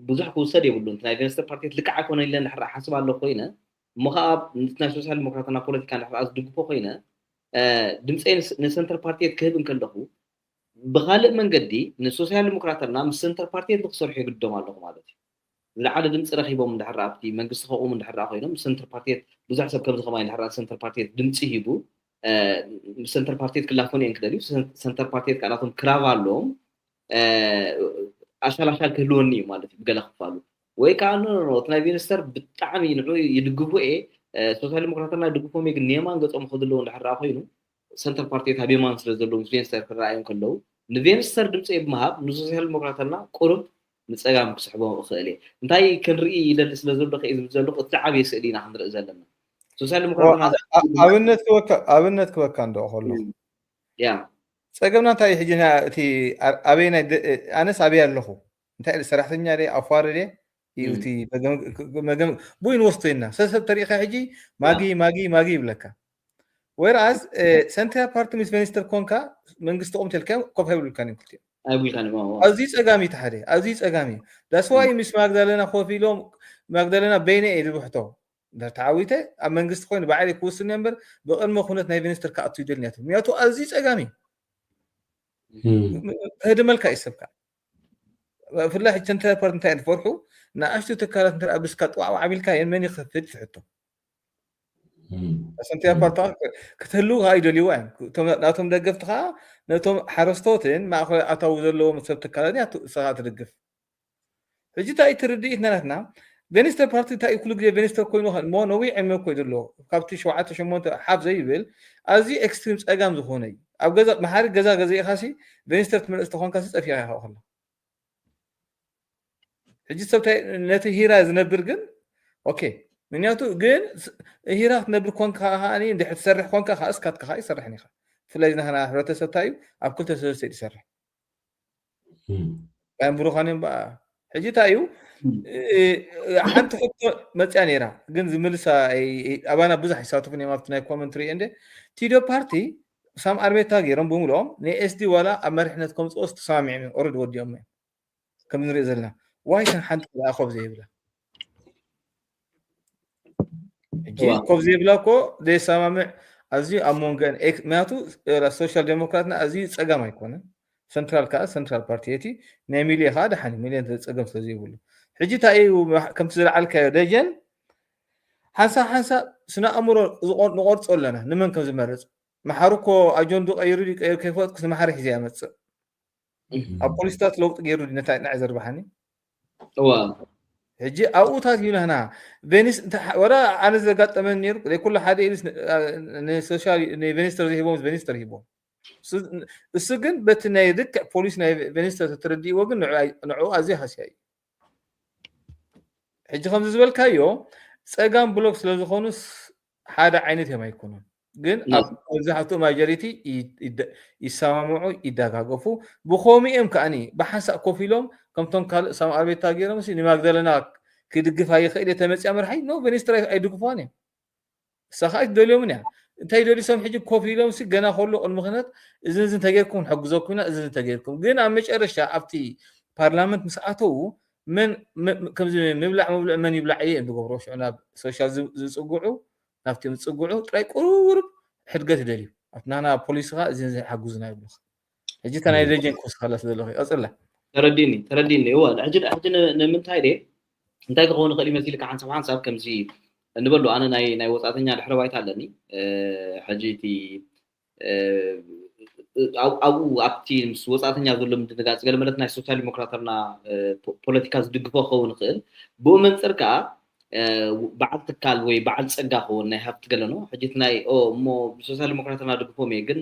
ብዙሕ ክውሰድ የብሉን። ናይ ቬንስተር ፓርቲየት ልክዕ ኣይኮነን ኢለ እንድሕር ሓስብ ኣለኹ ኮይነ እሞ ከዓ ናይ ሶሻል ዲሞክራትና ፖለቲካ እንድሕር ዝድግፎ ኮይነ ድምፀይ ንሰንተር ፓርቲየት ክህብ እንከለኹ ብካልእ መንገዲ ንሶሻል ዲሞክራትና ምስ ሰንተር ፓርቲየት ንክሰርሑ የግድዶም ኣለኹ ማለት እዩ። ዝለዓለ ድምፂ ረኪቦም እንድሕር ኣብቲ መንግስቲ ከቁሙ እንድሕር ኮይኖም ምስ ሰንተር ፓርቲየት ብዙሕ ሰብ ከምዚ ከማይ እንድሕር ሰንተር ፓርቲየት ድምፂ ሂቡ ምስ ሰንተር ፓርቲየት ክላፈኑ እየን ክደልዩ ሰንተር ፓርቲየት ከዓ ናቶም ክራብ ኣለዎም ኣሻላሻል ክህልወኒ እዩ ማለት እዩ ብገለ ክፋሉ ወይ ከዓ እቲ ናይ ቬንስተር ብጣዕሚ ንዑ ይድግፉ እየ ሶሻል ዲሞክራትና ይድግፎም እየ ግን ንየማን ገፆም ከድለዉ እንድሕር ኮይኑ ሰንተር ፓርቲየት ኣብ የማን ስለ ዘለዉ ምስ ቬንስተር ክረኣዮም ከለዉ ንቬንስተር ድምፂ ብምሃብ ንሶሻል ዲሞክራትና ቁሩብ ንፀጋም ክስሕቦም እኽእል እየ እንታይ ክንርኢ ይደሊ ስለ ዘሎ ከ ዝብል ዘለኹ እቲ ዝዓበየ ስእሊ ኢና ክንርኢ ዘለና ሶሻል ዲሞክራትና ኣብነት ክበካ እንዶ ከሎ ያ ፀገምና እንታይ እዩ ሕጂ እቲ ኣበይ ናይ ኣነስ ኣበይ ኣለኹ እንታይ ሰራሕተኛ ደ ኣፋር ደ እዩ እቲ መገም ብኡ ንወስዶ ኢና ሰሰብ ተሪኢኻ ሕጂ ማጊ ማጊ ማጊ ይብለካ ወይርኣስ ሰንተር ፓርቲ ምስ ቬንስተር ኮንካ መንግስቲ ቆም ተልካ ኮፍ ኣይብሉልካን እዮም ክልቲኦም ኣይብሉልካን እዮም ኣዝዩ ፀጋሚ እቲ ሓደ ኣዝዩ ፀጋሚ ዳስዋይ ምስ ማግዳለና ኮፍ ኢሎም ማግዳለና በይነ እየ ዝብሕቶ እንድሕር ተዓዊተ ኣብ መንግስቲ ኮይኑ ባዕለይ ክውስን እየ እምበር ብቅድመ ኩነት ናይ ቬንስተር ክኣቱ ይደልኒ እያ ትብል ምክንያቱ ኣዝዩ ፀጋሚ ከህድመልካ እዩ ሰብካ ብፍላይ ሕጂ ሰንተር ፓርቲ እንታይ እዮም ዝፈርሑ ንኣሽቱ ትካላት እንተ ኣብስካ ጥዋዕዋዕ ኣቢልካ የን መን ይኸፍት ትሕቶ ሰንተር ፓርቲ ክትህልው ከዓ ይደልይዋ እዮም ናቶም ደገፍቲ ከዓ ነቶም ሓረስቶትን ማእኸል ኣታዊ ዘለዎም ሰብ ትካላት እያ እሰኻ ትድግፍ ሕጂ እንታይ እቲ ርድኢት ናትና ቬኒስተር ፓርቲ እንታይ ኩሉ ግዜ ቬኒስተር ኮይኑ እሞ ነዊሕ ዕድመ እኮ እዩ ዘለዎ ካብቲ ሸውዓተ ሸሞንተ ሓፍ ዘይብል ኣዝዩ ኤክስትሪም ፀጋም ዝኾነ እዩ ኣብ ገዛ መሓሪ ገዛ ገዚእኻሲ ቬኒስተር ትመልእ ዝተኾንካሲ ፀፊኻ ኢኻ ከሎ ሕጂ ሰብ ነቲ ሂራ ዝነብር ግን ኦኬ ምክንያቱ ግን ሂራ ክትነብር ኮንካ ከዓ እንድሕር ትሰርሕ ኮንካ ከዓ እስካትካ ከዓ ይሰርሕን ኢኻ ብፍላይ ዝናህና ሕብረተሰብ እንታይ እዩ ኣብ ክልተ ሰለስተ ይሰርሕ ኣንብሩኻን እዮም በኣ ሕጂ እንታይ እዩ ሓንቲ ሕቶ መፅያ ነይራ ግን ዝምልሳ ኣባና ብዙሕ ይሳተፉን እዮም ኣብቲ ናይ ኮመንት ሪኦ እንደ ቲዶ ፓርቲ ሳም ኣርሜታ ገይሮም ብምልኦም ንኤስዲ ዋላ ኣብ መሪሕነት ከምፅኦስ ተሰማሚዖም እዮም ኦረድ ወዲኦም እዮም ከም ንሪኦ ዘለና ዋይተን ሓንቲ ክልኣኾብ ዘይብላ ሕጂ ኮፍ ዘይብላ እኮ ዘይሰማምዕ ኣዝዩ ኣብ መንጎን ምክንያቱ ሶሻል ዴሞክራትና ኣዝዩ ፀጋም ኣይኮነን። ሰንትራል ከዓ ሰንትራል ፓርቲ እቲ ናይ ሚልዮ ከዓ ደሓን ሚልዮን ፀገም ስለዘይብሉ ሕጂ እንታይ እዩ ከምቲ ዝለዓልካዮ ደጀን ሓንሳብ ሓንሳብ ስነ ኣእምሮ ንቆርፆ ኣለና ንመን ከም ዝመርፅ መሓሩ እኮ ኣጀንዱ ቀይሩ ድዩ ቀይሩ ከይፈለጥኩ ንመሓሪ ሒዘ እያ መፅእ ኣብ ፖሊስታት ለውጢ ገይሩ ድዩ ነታይ ንዕ ዘርባሓኒ እዋ ሕጂ ኣብኡታት እዩ ናህና ቬኒስ ወላ ኣነ ዘጋጠመን ነይሩ ዘይኩሉ ሓደ ኢሉስ ንሶሻል ንቬኒስተር ዝሂቦም ቬኒስተር ሂቦም እሱ ግን በቲ ናይ ልክዕ ፖሊስ ናይ ቬኒስተር ተረዲእዎ ግን ንዕኡ ኣዝዩ ሃስያ እዩ ሕጂ ከምዚ ዝበልካዮ ፀጋም ብሎክ ስለዝኾኑስ ሓደ ዓይነት እዮም ኣይኮኑን ግን መብዛሕትኡ ማጆሪቲ ይሰማምዑ ይደጋገፉ ብኸምኡ እዮም ከዓኒ ብሓንሳእ ኮፍ ኢሎም ከምቶም ካልእ ሳም ኣርቤታ ገይሮም ንማግደለና ክድግፋ ይኽእል እየ ተመፅያ መርሓይ ኖ ቬኒስተር ኣይድግፍዋን እዮም እሳ ከዓ ኣይትደልዮምን እያ እንታይ ደልዩ ሰብ ሕጂ ኮፍ ኢሎም ሲ ገና ከሎ ቅድሚ ክነት እዚ እዚ እንተጌርኩም ንሕግዘኩም ኢና እዚ እዚ እንተጌርኩም ግን ኣብ መጨረሻ ኣብቲ ፓርላመንት ምስ ኣተዉ መን ከምዚ ምብላዕ ምብልዕ መን ይብላዕ እየ እዮም ዝገብሮ ሽዑ ናብ ሶሻል ዝፅግዑ ናብቲ ዝፅግዑ ጥራይ ቁሩብ ሕድገት ይደልዩ ኣብቲ ናና ፖሊሲ ከዓ እዚ እዚ ሓግዙና ይብሉኻ ሕጂ እታ ናይ ደጀን ክወስኻላ ስለለኹ ቀፅላ ተረዲኒ ተረዲኒ እዋ ሕጂ ሕጂ ንምንታይ ደ እንታይ ክኸውን ይኽእል ይመስልካ ሓንሳብ ሓንሳብ ከምዚ እንበሉ ኣነ ናይ ናይ ወፃእተኛ ድሕረ ባይታ ኣለኒ ሕጂ እቲ ኣብኡ ኣብቲ ምስ ወፃእተኛ ዘሎ ምድንጋፅ ገለ መለት ናይ ሶሻል ዲሞክራተርና ፖለቲካ ዝድግፎ ክኸውን ይኽእል ብኡ መንፅር ከዓ በዓል ትካል ወይ በዓል ፀጋ ክኸውን ናይ ሃብቲ ገለኖ ሕጂ ናይ እሞ ብሶሻል ዲሞክራተርና ድግፎም እየ ግን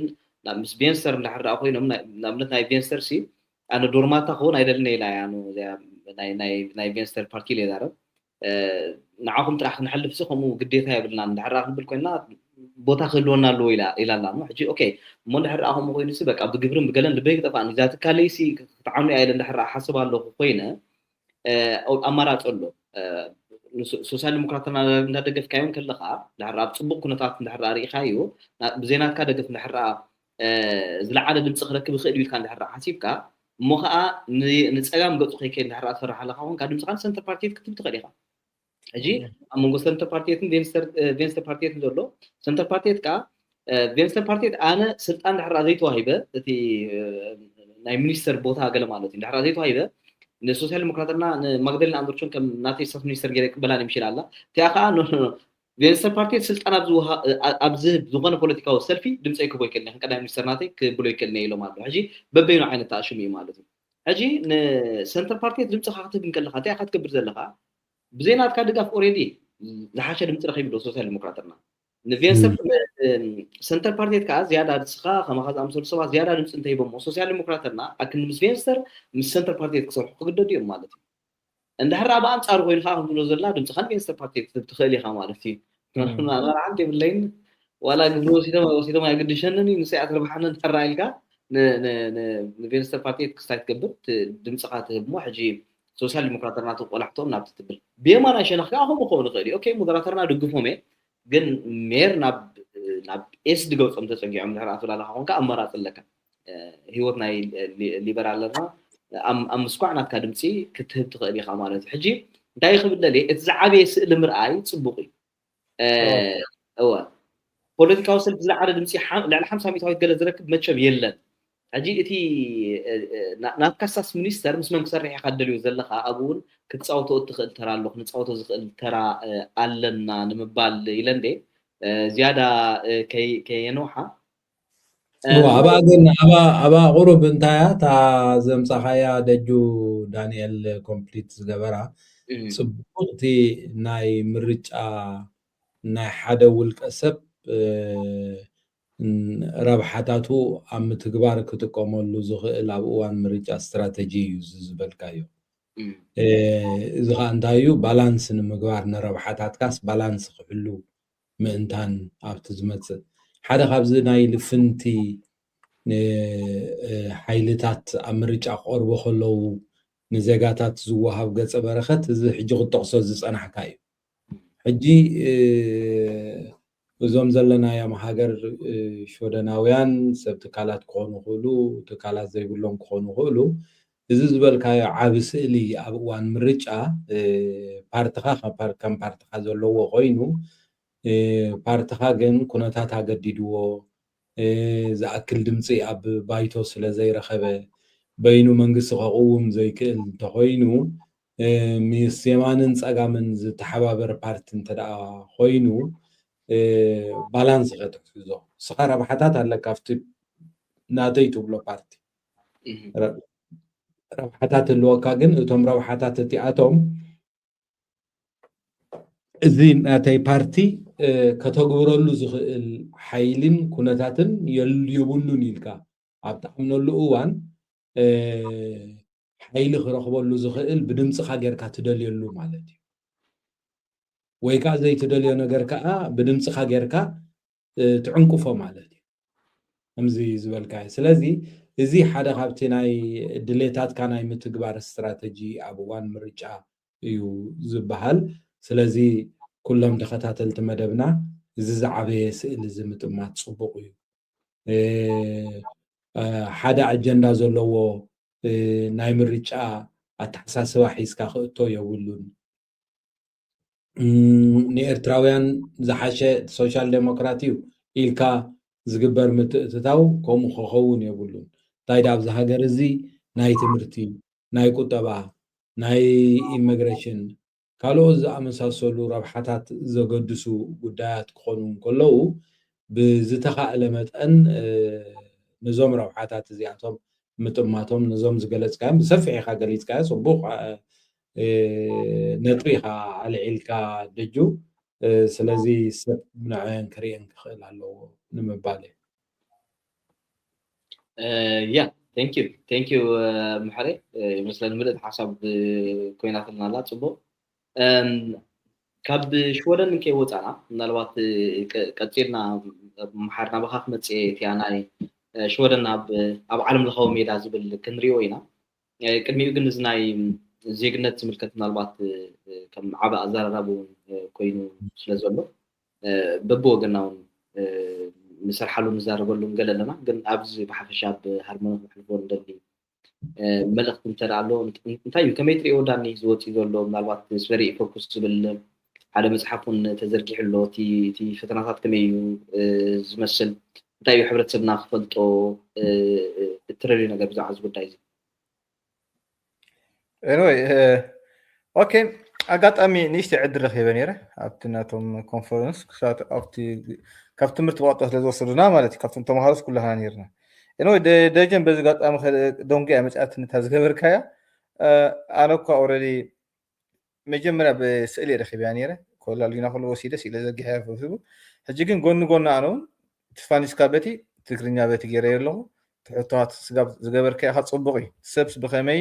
ምስ ቬንስተር እንዳሕር ኮይኖም ንኣብነት ናይ ቬንስተር ሲ ኣነ ዶርማታ ክኸውን ኣይደልን ኢላ እያ ናይ ቬንስተር ፓርቲ ኢለ ይዛረብ ንዓኹም ጥራሕ ክንሕልፍ ሲ ከምኡ ግዴታ የብልና እንድሕር ክንብል ኮይና ቦታ ክህልወና ኣለዎ ኢላ ኣላ ሕጂ ኦኬ እሞ እንድሕር ከምኡ ኮይኑ ሲ በቃ ብግብርን ብገለን ልበይ ክጠፋእኒ እዛ ትካለይ ሲ ክትዓኑ እያ ኢለ እንድሕር ሓስብ ኣለኹ ኮይነ ኣማራፂ ኣሎ ሶሻል ዲሞክራትና እንዳደገፍካዮም ከለካ ድሕር ኣብ ፅቡቅ ኩነታት እንድሕር ርኢካዮ ብዘይናትካ ደገፍ እንድሕር ዝለዓለ ድምፂ ክረክብ ይኽእል ኢልካ እንድሕር ሓሲብካ እሞ ከዓ ንፀጋም ገፁ ከይከይድ እንድሕር ትፈርሕ ኣለካ ኮንካ ድምፅካ ንሰንተር ፓርቲት ክትብ ትኽእል ኢካ ሕጂ ኣብ መንጎ ሰንተር ፓርቲትን ቬንስተር ፓርቲትን ዘሎ ሰንተር ፓርቲት ከዓ ቬንስተር ፓርቲት ኣነ ስልጣን ድሕር ዘይተዋሂበ እቲ ናይ ሚኒስተር ቦታ ገለ ማለት እዩ ድሕር ዘይተዋሂበ ንሶሻል ዲሞክራትና ንማግደሊን ኣንደርሶን ከም ናተይ ስታፍ ሚኒስተር ገይረ ይቅበላን ይምሽል ኣላ እቲኣ ከዓ ቬንስተር ፓርቲ ስልጣን ኣብ ዝህብ ዝኾነ ፖለቲካዊ ሰልፊ ድምፀይ ክቦ ይክእል ከም ቀዳሚ ሚኒስተር ናተይ ክብሎ ይክእል ኢሎም ኣሎ ሕጂ በበይኑ ዓይነት ተኣሽሙ እዩ ማለት እዩ ሕጂ ንሰንተር ፓርቲ ድምፅካ ክትህብ እንከለካ እንታይ ኢካ ትገብር ዘለካ ብዘይናትካ ድጋፍ ኦሬዲ ዝሓሸ ድምፂ ረኪቡ ዶ ሶሻል ዲሞክራተርና ንቬንስተር ሰንተር ፓርቲት ከዓ ዝያዳ ንስኻ ከማኻ ዝኣመሰሉ ሰባት ዝያዳ ድምፂ እንተሂቦሞ ሶሻል ዲሞክራተርና ኣክን ምስ ቬንስተር ምስ ሰንተር ፓርቲት ክሰርሑ ክግደዱ እዮም ማለት እዩ እንድሕር ኣብ ኣንፃሩ ኮይኑ ከዓ ከምዝብሎ ዘለና ድምፅኻ ንቬንስተር ፓርቲት ክትህብ ትኽእል ኢኻ ማለት እዩ መርሓ ሓንቲ የብለይን ዋላ ግብሪ ወሲዶም ወሲዶም ኣይግድሸንን እዩ ንስያ ትርብሓንን ተራ ኢልካ ንቬንስተር ፓርቲት ክስታይ ትገብር ድምፅኻ ትህብ ሞ ሕጂ ሶሻል ዲሞክራተርና ቆላሕቶም ናብቲ ትብል ብየማናይ ሸነኽ ከዓ ከምኡ ክኸውን ይኽእል እዩ ኦኬ ሞደራተርና ድግፎም እየ ግን ሜር ናብ ናብ ኤስ ድገጾም ተጸጊዖም ድሕር ኣትብላላ ኮንካ ኣማራጺ ኣለካ ህይወት ናይ ሊበራል ኣለና ኣብ ምስኳዕ ናትካ ድምፂ ክትህብ ትኽእል ኢኻ ማለት እዩ ሕጂ እንታይ ክብል ደልየ እቲ ዝዓበየ ስእሊ ምርኣይ ፅቡቅ እዩ እወ ፖለቲካዊ ሰልፊ ዝለዓለ ድምፂ ልዕሊ ሓምሳ ሚታዊት ገለ ዝረክብ መቸም የለን ሕጂ እቲ ናትካ ስታትስ ሚኒስተር ምስ መን ክሰርሕ ኢኻ ደልዮ ዘለኻ ኣብኡ እውን ክትፃወቶ እትኽእል ተራ ኣሎ ክንፃወቶ ዝኽእል ተራ ኣለና ንምባል ኢለ እንደ ዝያዳ ከየንውሓ ኣብኣ ግን ኣብኣ ቁሩብ እንታይ እያ እታ ዘምፃኻያ ደጁ ዳንኤል ኮምፕሊት ዝገበራ ፅቡቅቲ ናይ ምርጫ ናይ ሓደ ውልቀ ሰብ ረብሓታቱ ኣብ ምትግባር ክጥቀመሉ ዝኽእል ኣብ እዋን ምርጫ ስትራተጂ እዩ ዝበልካዮ እዚ ከዓ እንታይ እዩ ባላንስ ንምግባር ንረብሓታትካስ ባላንስ ክሕሉ ምእንታን ኣብቲ ዝመፅእ ሓደ ካብዚ ናይ ልፍንቲ ሓይልታት ኣብ ምርጫ ክቀርቡ ከለዉ ንዜጋታት ዝወሃብ ገፀ በረከት እዚ ሕጂ ክትጠቅሶ ዝፀናሕካ እዩ ሕጂ እዞም ዘለናዮም ሃገር ሸወደናውያን ሰብ ትካላት ክኾኑ ይኽእሉ ትካላት ዘይብሎም ክኾኑ ይኽእሉ እዚ ዝበልካዮ ዓቢ ስእሊ ኣብ እዋን ምርጫ ፓርትኻ ከም ፓርትኻ ዘለዎ ኮይኑ እ፣ ፓርትኻ ግን ኩነታት ኣገዲድዎ፣ እ፣ ዝኣክል ድምፂ ኣብ ባይቶ ስለ ዘይረኸበ፣ በይኑ መንግስቲ ከቕውም ዘይክእል እንተኾይኑ፣ እ፣ ምስ የማንን ጸጋምን ዝተሓባበር ፓርቲ እንተ ደኣ ኮይኑ፣ እ፣ ባላንስ ኢኻ ትሕዞ። ንስኻ ረብሓታት ኣለካ ኣብቲ ናተይ ትብሎ ፓርቲ። እህ። ረ-፣ ረብሓታት ኣለወካ፣ ግን እቶም ረብሓታት እቲኣቶም እዚ ናተይ ፓርቲ፣ እ፣ ከተግብረሉ ዝኽእል ሓይልን ኩነታትን የል-፣ የብሉን ኢልካ ኣብ ትኣምነሉ እዋን፣ እ፣ ሓይሊ ክረኽበሉ ዝኽእል ብድምፅኻ ጌርካ ትደልየሉ ማለት እዩ። ወይ ከዓ ዘይትደልዮ ነገር ከዓ ብድምፅኻ ጌርካ፣ እ፣ ትዕንቅፎ ማለት እዩ። ከምዚ ዝበልካዮ። ስለዚ እዚ ሓደ ካብቲ ናይ ድሌታትካ ናይ ምትግባር ስትራተጂ ኣብ እዋን ምርጫ እዩ ዝበሃል። ስለዚ ኩሎም ተኸታተልቲ መደብና እዚ ዝዓበየ ስእሊ እዚ ምጥማት ጽቡቕ እዩ። እ፣ እ፣ ሓደ ኣጀንዳ ዘለዎ፣ እ፣ ናይ ምርጫ ኣተሓሳስባ ሒዝካ ክእቶ የብሉን። እም፣ ንኤርትራውያን ዝሓሸ ሶሻል ዴሞክራት እዩ ኢልካ ዝግበር ምትእትታው ከምኡ ክኸውን የብሉን። እንታይ ደኣ ኣብዚ ሃገር እዚ ናይ ትምህርቲ፣ ናይ ቁጠባ፣ ናይ ኢሚግሬሽን፣ ካልኦት ዝኣመሳሰሉ ረብሓታት ዘገድሱ ጉዳያት ክኾኑ እንከለዉ፣ ብዝተኻእለ መጠን፣ እ፣ ነዞም ረብሓታት እዚኣቶም ምጥማቶም፣ ነዞም ዝገለጽካዮም ብሰፊሕ ኢኻ ገሊጽካዮ፣ ጽቡቕ፣ እ፣ ነጥቢ ኢኻ ኣልዒልካ ደጁ። እ፣ ስለዚ ሰብ ንዐን ክርእየን ክኽእል ኣለዎ ንምባል እየ። እ፣ ያ፣ thank you፣ thank you፣ እ፣ ምሕሬ። እ፣ ይመስለኒ ምልእቲ ሓሳብ፣ እ፣ ኮይናትልና ኣላ። ጽቡቕ። እም፣ ካብ ሽወደን እንከይወጻና፣ ምናልባት፣ እ፣ ቀ-፣ ቀጺልና፣ እ፣ ምሓር ናባኻ ክመጽእ እየ፣ እቲኣ ናይ፣ እ፣ ሽወደን ኣብ፣ ኣብ ዓለም ለኻዊ ሜዳ ዝብል ክንሪኦ ኢና። እ፣ ቅድሚኡ ግን እዚ ናይ ዜግነት ዝምልከት ምናልባት፣ እ፣ ከም ዓቢ ኣዘራራቢ እውን፣ እ፣ ኮይኑ ስለ ዘሎ፣ እ፣ በብወገንና እውን፣ እ፣ ንሰርሓሉ ንዛረበሉ ንገለ ኣለና። ግን ኣብዚ ብሓፈሻ ብሃርሞኖት ክሕልፎ ንደሊ፣ እ፣ መልእኽቲ እንተ ደኣ ኣሎ፣ እንት-፣ እንታይ እዩ? ከመይ ትርእዮ ዳኒ ዝወጽእ ዘሎ? ምናልባት ምስ very focus ዝብል ሓደ መጽሓፍ እውን ተዘርጊሑ ኣሎ። እቲ፣ እቲ ፈተናታት ከመይ እዩ፣ እ፣ ዝመስል? እንታይ እዩ ሕብረተሰብና ክፈልጦ፣ እ፣ እ፣ እትደልዮ ነገር ብዛዕባ እዚ ጉዳይ እዚ? ኤኒወይ፣ እ፣ ኦኬ፣ ኣጋጣሚ ንእሽተይ ዕድል ረኺበ ነይረ ኣብቲ ናቶም ኮንፈረንስ፣ ክሳት ኣብቲ፣ ካብ ትምህርቲ ብቐጥታ ስለ ዝወሰዱና ማለት እዩ፣ ካብቶም ተምሃሮስ ኩላህና ነይርና። ኤኒወይ፣ ደ-፣ ደጀን በዚ ኣጋጣሚ ከ-፣ ደንጉያ መጽኣትኒ እታ ዝገበርካያ፣ እ፣ ኣነ እኳ ኦልሬዲ መጀመርያ ብስእሊ እየ ረኺበያ ነይረ፣ ኮላሊና ኩሉ ወሲደ ስኢለ ዘርጊሐያ ኣብ ፌስቡክ። ሕጂ ግን ጎኒ ጎኒ ኣነ እውን ስፓኒሽ ካብ በቲ ትግርኛ በቲ ገይረዮ ኣለኹ። እቲ ሕቶታት ስጋብ ዝገበርካዮ ኢኻ ጽቡቕ እዩ። ሰብስ ብኸመይ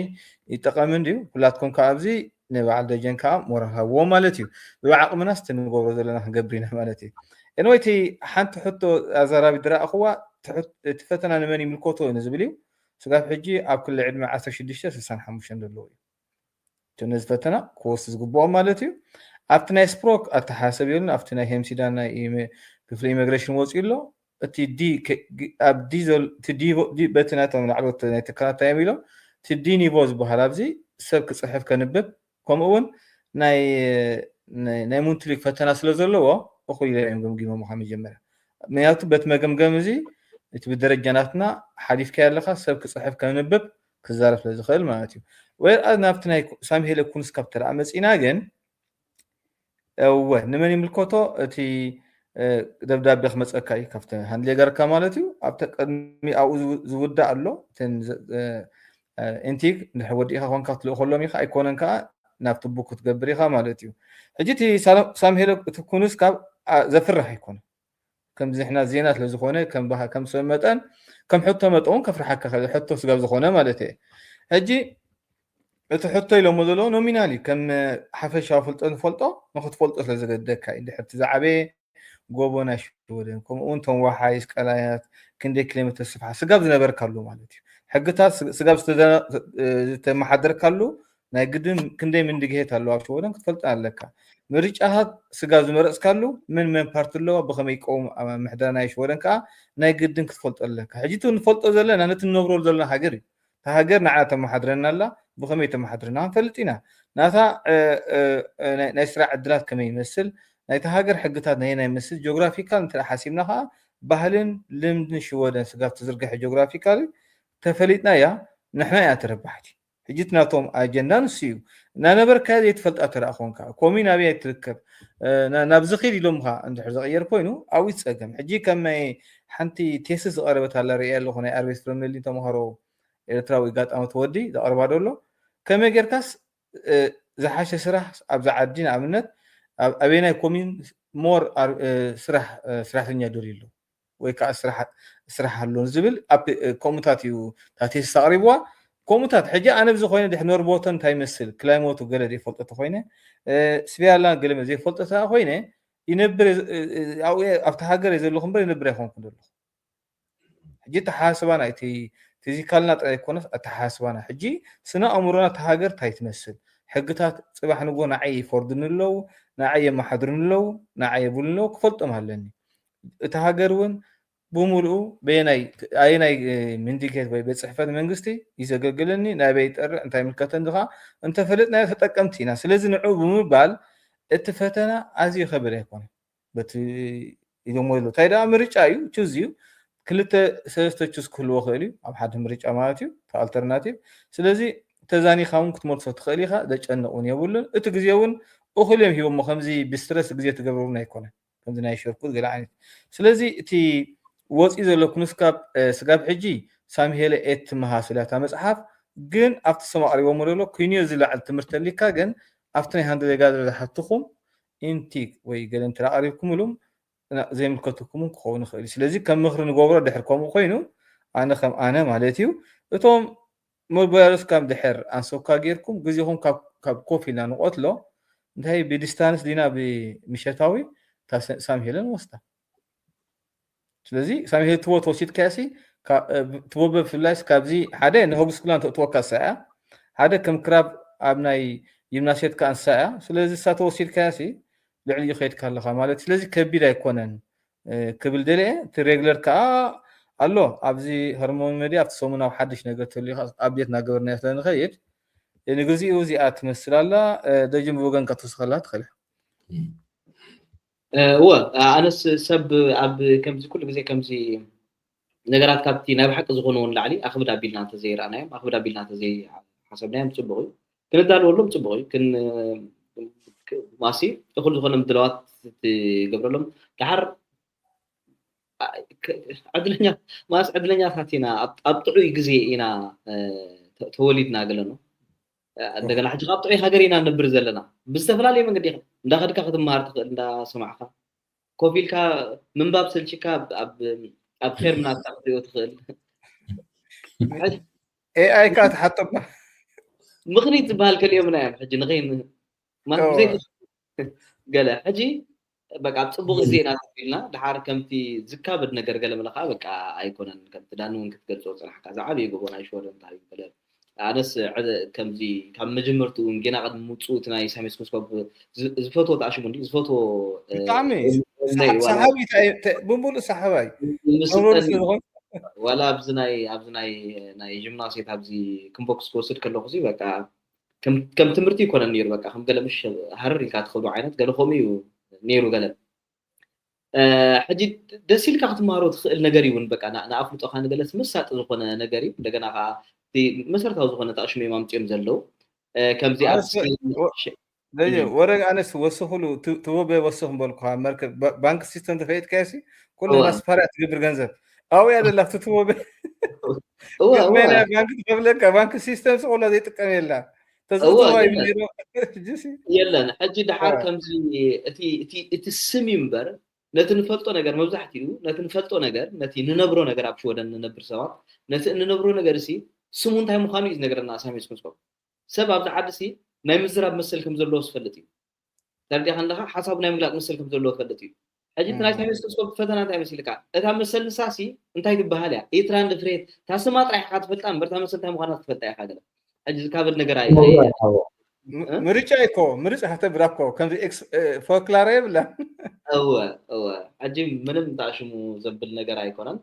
ይጠቐም እንድዩ? ኩላትኩም ከኣ ኣብዚ ንበዓል ደጀን ከኣ ሞራል ሃብዎ ማለት እዩ። ብዓቕምናስ እቲ ንገብሮ ዘለና ክንገብር ኢና ማለት እዩ። ኤንወይ፣ እቲ ሓንቲ ሕቶ ኣዘራቢ ዝረኣኽዋ፣ እቲ ሕት-፣ እቲ ፈተና ንመን ይምልከቶ ንዝብል እዩ። ስጋብ ሕጂ ኣብ ክሊ ዕድመ ዓሰርተ ሽዱሽተ ስሳን ሓሙሽተን ዘለዉ እዩ። እቲ ነዚ ፈተና ክወስድ ዝግብኦ ማለት እዩ። ኣብቲ ናይ ስፕሮክ ኣተሓሳሰብ የብሉን፣ ኣብቲ ናይ ሄምሲዳ ናይ ኢመ-፣ ክፍሊ ኢሚግሬሽን ወፂኡ ኣሎ። እቲ ዲ ከ-፣ ግ-፣ ኣብ ዲ ዘል-፣ እቲ ዲ ቮ-፣ ዲ በቲ ናቶም ላዕለዎት ናይ ትካላት እንታይ እዮም ኢሎም፣ እቲ ዲ ኒቮ ዝበሃል ኣብዚ ሰብ ክፅሕፍ ከንብብ፣ ከምኡ እውን ናይ፣ ናይ፣ ናይ ሙንትሊክ ፈተና ስለ ዘለዎ እኹል ኢሎም እዮም ገምጊሞም ካብ መጀመርያ። ምክንያቱ በቲ መገምገም እዚ እቲ ብደረጃ ናትና ሓሊፍካዮ ኣለኻ፣ ሰብ ክፅሕፍ ከንብብ ክዛረብ ስለ ዝኽእል ማለት እዩ። ወይኣዝ ናብቲ ናይ ሳምሄለ ኩንስካፕ ተደኣ መፂና ግን፣ እወ፣ ንመን ይምልከቶ? እቲ፣ እ፣ ደብዳቤ ክመፀካ እዩ፣ ካብቲ ሃንድሌገርካ ማለት እዩ። ኣብቲ ቅድሚ ኣብኡ ዝው-፣ ዝውዳእ ኣሎ፣ እተን ዘ-፣ እ፣ እ፣ ኢንቲግ እንድሕር ወዲእካ ኮንካ ክትልእኸሎም ኢኻ፣ ኣይኮነን ከኣ ናብቲ ቡክ ክትገብር ኢኻ ማለት እዩ። ሕጂ እቲ ሳሎ-፣ ሳምሄለ፣ እቲ ኩንስካፕ፣ ኣ፣ ዘፍርሕ ኣይኮነን። ከምዚ ንሕና ዜና ስለ ዝኾነ፣ ከም ባህ-፣ ከም ሰብ መጠን፣ ከም ሕቶ መጠን እውን ከፍርሓካ ይኽእል፣ ሕቶ ስጋብ ዝኾነ ማለት እየ። ሕጂ እቲ ሕቶ ኢሎሞ ዘለዉ ኖሚናል እዩ፣ ከም ሓፈሻዊ ፍልጠት ንፈልጦ፣ ንኽትፈልጦ ስለ ዘገድደካ እዩ። እንድሕር እቲ ዝዓበየ ጎቦ ናይ ሽወደን፣ ከምኡ እውን እቶም ወሓይዝ ቀላያት፣ ክንደይ ኪሎ ሜትር ስፍሓት ስጋብ ዝነበርካሉ ማለት እዩ። ሕግታት ስ-፣ ስጋብ ዝተደ-፣ ዝተመሓደርካሉ ናይ ግድን ክንደይ ምንድግሄት ኣለዋ ኣብ ሽወደን ክትፈልጥ ኣለካ። ምርጫታት ስጋብ ዝመረጽካሉ መን መን ፓርቲ ኣለዋ፣ ብኸመይ ይቀውም ኣብ ምሕደራ ናይ ሽወደን ከኣ ናይ ግድን ክትፈልጦ ኣለካ። ሕጂ እቲ ንፈልጦ ዘለና ነቲ ንነብረሉ ዘለና ሃገር እዩ። እታ ሃገር ንዓና ተመሓድረና ኣላ፣ ብኸመይ ተመሓድረና ክንፈልጥ ኢና። ናታ፣ እ፣ እ፣ እ፣ ናይ፣ ናይ ስራሕ ዕድላት ከመይ ይመስል፣ ናይቲ ሃገር ሕግታት ናይ ናይ መስል ጂኦግራፊካል እንተ ሓሲብና ከዓ ባህልን ልምድን ሽወደን ስጋብ ትዝርግሐ ጂኦግራፊካል ተፈሊጥና እያ። ንሕና እያ ተረባሕቲ። ሕጂ እቲ ናቶም ኣጀንዳ ንሱ እዩ። እናነበርካ ዘይትፈልጣ ተረኣ ኮንካ ኮሚ ናበይ ትርከብ ናብ ዝኽድ ኢሎምካ እንድሕር ዝቕየር ኮይኑ ኣብኡ ጸገም። ሕጂ ከም ናይ ሓንቲ ቴስስ ዝቐረበት ኣላ ርእያ ኣለኹ ናይ ኣርቤስ ፍረምሊ ተምሃሮ ኤርትራዊ ጋጣሚ ተወዲ ዘቐርባ ደሎ ከመይ ጌርካስ ዝሓሸ ስራሕ ኣብዛ ዓዲ ንኣብነት ኣበየናይ ኮሚን ሞር ስራሕ ስራሕተኛ ደልዩ ኣሎ ወይ ከዓ ስራሕ ኣሎን ዝብል ከምኡታት እዩ ታቴስስ ኣቕሪብዋ። ከምኡታት ሕጂ ኣነ ብዚ ኮይነ ድሕ ኖርቦተን እንታይ ይመስል ክላይመቱ ገለ ዘይፈልጦ ተኮይነ ስቢያላ ገለ ዘይፈልጦ ኮይነ ይነብር ኣብቲ ሃገር እየ ዘለኹ እምበር ይነብር ኣይኮንኩ ዘለኹ። ሕጂ ተሓስባና እቲ ፊዚካልና ጥራይ ይኮነስ ኣተሓስባና ሕጂ ስነ ኣእምሮና እቲ ሃገር እንታይ ትመስል ሕግታት ፅባሕ ንጎ ንዓይ ይፈርዱኒ ኣለዉ ንዓይ የመሓድሩኒ ኣለዉ ንዓይ የብሉኒ ኣለዉ ክፈልጦም ኣለኒ። እቲ ሃገር እውን ብምሉኡ በየናይ ኣየናይ ምንዲጌት ወይ ቤት ፅሕፈት መንግስቲ እዩ ዘገልግለኒ ናበይ ይጠርዕ እንታይ ይምልከተኒ ከዓ እንተፈለጥናዮ ተጠቀምቲ ኢና። ስለዚ ንዑ ብምባል እቲ ፈተና ኣዝዩ ከበድ ኣይኮነን። በቲ ኢሎሞ ዘሎ እንታይ ደኣ ምርጫ እዩ ቹዝ እዩ። ክልተ ሰለስተ ቹዝ ክህልዎ ክእል እዩ ኣብ ሓደ ምርጫ ማለት እዩ ኣልተርናቲቭ። ስለዚ ተዛኒኻ እውን ክትመልሶ ትኽእል ኢኻ። ዘጨንቕ እውን የብሉን። እቲ ግዜ እውን እኹል እዮም ሂቦሞ ከምዚ ብስትረስ ግዜ ትገብረሉን ኣይኮነን ከምዚ ናይ ሸርኩት ገለ ዓይነት። ስለዚ እቲ ወፂኡ ዘሎ ኩንስካብ ስጋብ ሕጂ ሳምሄለ ኤት ትመሃስል እያ እታ መፅሓፍ። ግን ኣብቲ ሰም ኣቕሪቦሞ ዘሎ ኩንዮ ዝለዓል ትምህርቲ ኣሊካ ግን ኣብቲ ናይ ሃንደ ዜጋ ዝሓትኹም ኢንቲክ ወይ ገለ እንተ ኣቕሪብኩምሉም ዘይምልከትኩምን ክኸውን ይኽእል እዩ። ስለዚ ከም ምኽሪ ንገብሮ ድሕር ከምኡ ኮይኑ ኣነ ከም ኣነ ማለት እዩ እቶም ሞባይልስ ካብ ድሕር ኣንሶካ ጌርኩም ግዜኹም ካብ ኮፍ ኢልና ንቆትሎ እንታይ ብዲስታንስ ዲና ብምሸታዊ ሳምሄለን ወስዳ። ስለዚ ሳምሄል ትቦ ተወሲድካያ ሲ ትቦ ብፍላይ ካብዚ ሓደ ንሆግስኩላን ተእትወካ ሰያ ሓደ ከም ክራብ ኣብ ናይ ጂምናስየት ከኣ ንሳ እያ። ስለዚ እሳ ተወሲድካያ ሲ ልዕሊኡ ከይድካ ኣለኻ ማለት ስለዚ ከቢድ ኣይኮነን ክብል ደለ እቲ ሬግለር ከዓ ኣሎ ኣብዚ ሆርሞን መድያ ኣብቲ ሰሙን ኣብ ሓድሽ ነገር ተልካ ኣብዴት እናገበርና ስለ ንኸይድ ንግዚኡ እዚኣ ትመስል ኣላ። ደጅም ብወገን ከተስኸላ ትኽእል እወ ኣነስ ሰብ ኣብ ከምዚ ኩሉ ግዜ ከምዚ ነገራት ካብቲ ናይ ብሓቂ ዝኾኑ እውን ላዕሊ ኣኽብድ ኣቢልና እንተዘይረኣናዮም ኣኽብድ ኣቢልና እንተዘይሓሰብናዮም ፅቡቕ እዩ። ክንዳለወሎም ፅቡቕ እዩ። ማሲ እኹል ዝኾነ ምድላዋት ትገብረሎም። ድሓር ዕድለኛ ማስ ዕድለኛታት ኢና ኣብ ጥዑይ ግዜ ኢና ተወሊድና ገለኖ እንደገና ሕጂ ካብ ጥዑይ ሃገር ኢና ንነብር ዘለና ብዝተፈላለየ መንገዲ ኢኻ እንዳኸድካ ክትመሃር ትኽእል እንዳሰማዕካ ኮፍ ኢልካ ምንባብ ሰልችካ ኣብ ኬር ምናትካ ክትሪኦ ትኽእል። ኤኣይ ካ ትሓተባ ምኽኒት ዝበሃል ከሊኦምና እዮም ሕጂ ንኸይን ገለ ሕጂ በቃ ኣብ ፅቡቅ ግዜ ኢና ኢልና ድሓር ከምቲ ዝካበድ ነገር ገለ መለ ከዓ በቃ ኣይኮነን ከምቲ ዳኒ እውን ክትገልፆ ፅናሕካ ዝዓበየ ጎቦ ናይ ሽወደን እንታይ እዩ ገለ ኣነስ ከምዚ ካብ መጀመርትኡ እውን ጌና ቅድሚ ምውፅኡ እቲ ናይ ሳሜስኮስኮፕ ዝፈትዎ ተኣሽሙ እንዲ ዝፈትዎ ብጣዕሚ ሰሓቢ ብምሉእ ሰሓባይ ዋላ ኣብዚ ናይ ኣብዚ ናይ ናይ ጂምናስየት ኣብዚ ክንቦክስ ክወስድ ከለኹ በቃ ከም ትምህርቲ ይኮነን ነይሩ በቃ ከም ገለ ምሽ ሃረር ኢልካ ትኸዶ ዓይነት ገለ ከምኡ እዩ ነይሩ ገለ ሕጂ ደስ ኢልካ ክትመሃሮ ትኽእል ነገር ይውን በቃ ንኣፍልጦኻ ንገለስ መሳጢ ዝኾነ ነገር እዩ እንደገና ከዓ መሰረታዊ ዝኾነ ተኣሽሙ እዮም ኣምፅኦም ዘለዉ ከምዚ ወረ ኣነስ ወስኽሉ ትቦበ ወስኽ ምበልኩ መርከብ ባንክ ሲስተም ተፈይጥካዮ ኩሉ ኣስፋርያ ትገብር ገንዘብ ኣብያ ደላ ትቦበ ባንክ ትኸፍለካ ባንክ ሲስተም ስቆላ ዘይጥቀም የላ የለን ሕጂ ድሓር ከምዚ እቲ ስም እዩ እምበር ነቲ ንፈልጦ ነገር መብዛሕትኡ ነቲ ንፈልጦ ነገር ነቲ ንነብሮ ነገር ኣብ ሽወደን ንነብር ሰባት ነቲ እንነብሮ ነገር ሲ ስሙ እንታይ ምዃኑ እዩ ዝነግረና ሳሜስ ክንስኮ ሰብ ኣብዚ ዓዲ ሲ ናይ ምዝራብ መሰል ከም ዘለዎ ዝፈልጥ እዩ ተረዲኻ ኣለኻ ሓሳቡ ናይ ምግላፅ መሰል ከም ዘለዎ ዝፈልጥ እዩ ሕጂ ናይ ሳሜስ ክንስኮ ፈተና እንታይ መሲልካ እታ መሰል ንሳ ሲ እንታይ ትበሃል እያ ኢትራንድ ፍሬት እታ ስማ ጥራሕ ኢኻ ትፈልጣ እምበር እታ መሰል እንታይ ምዃና ትፈልጣ ኢኻ ገለ ሕጂ ዝካበድ ነገር ኣይ ምርጫ እኮ ምርጫ ከተብራ እኮ ከምዚ ፎክላራ የብላ እወ እወ ሕጂ ምንም ተኣሽሙ ዘብል ነገር ኣይኮነን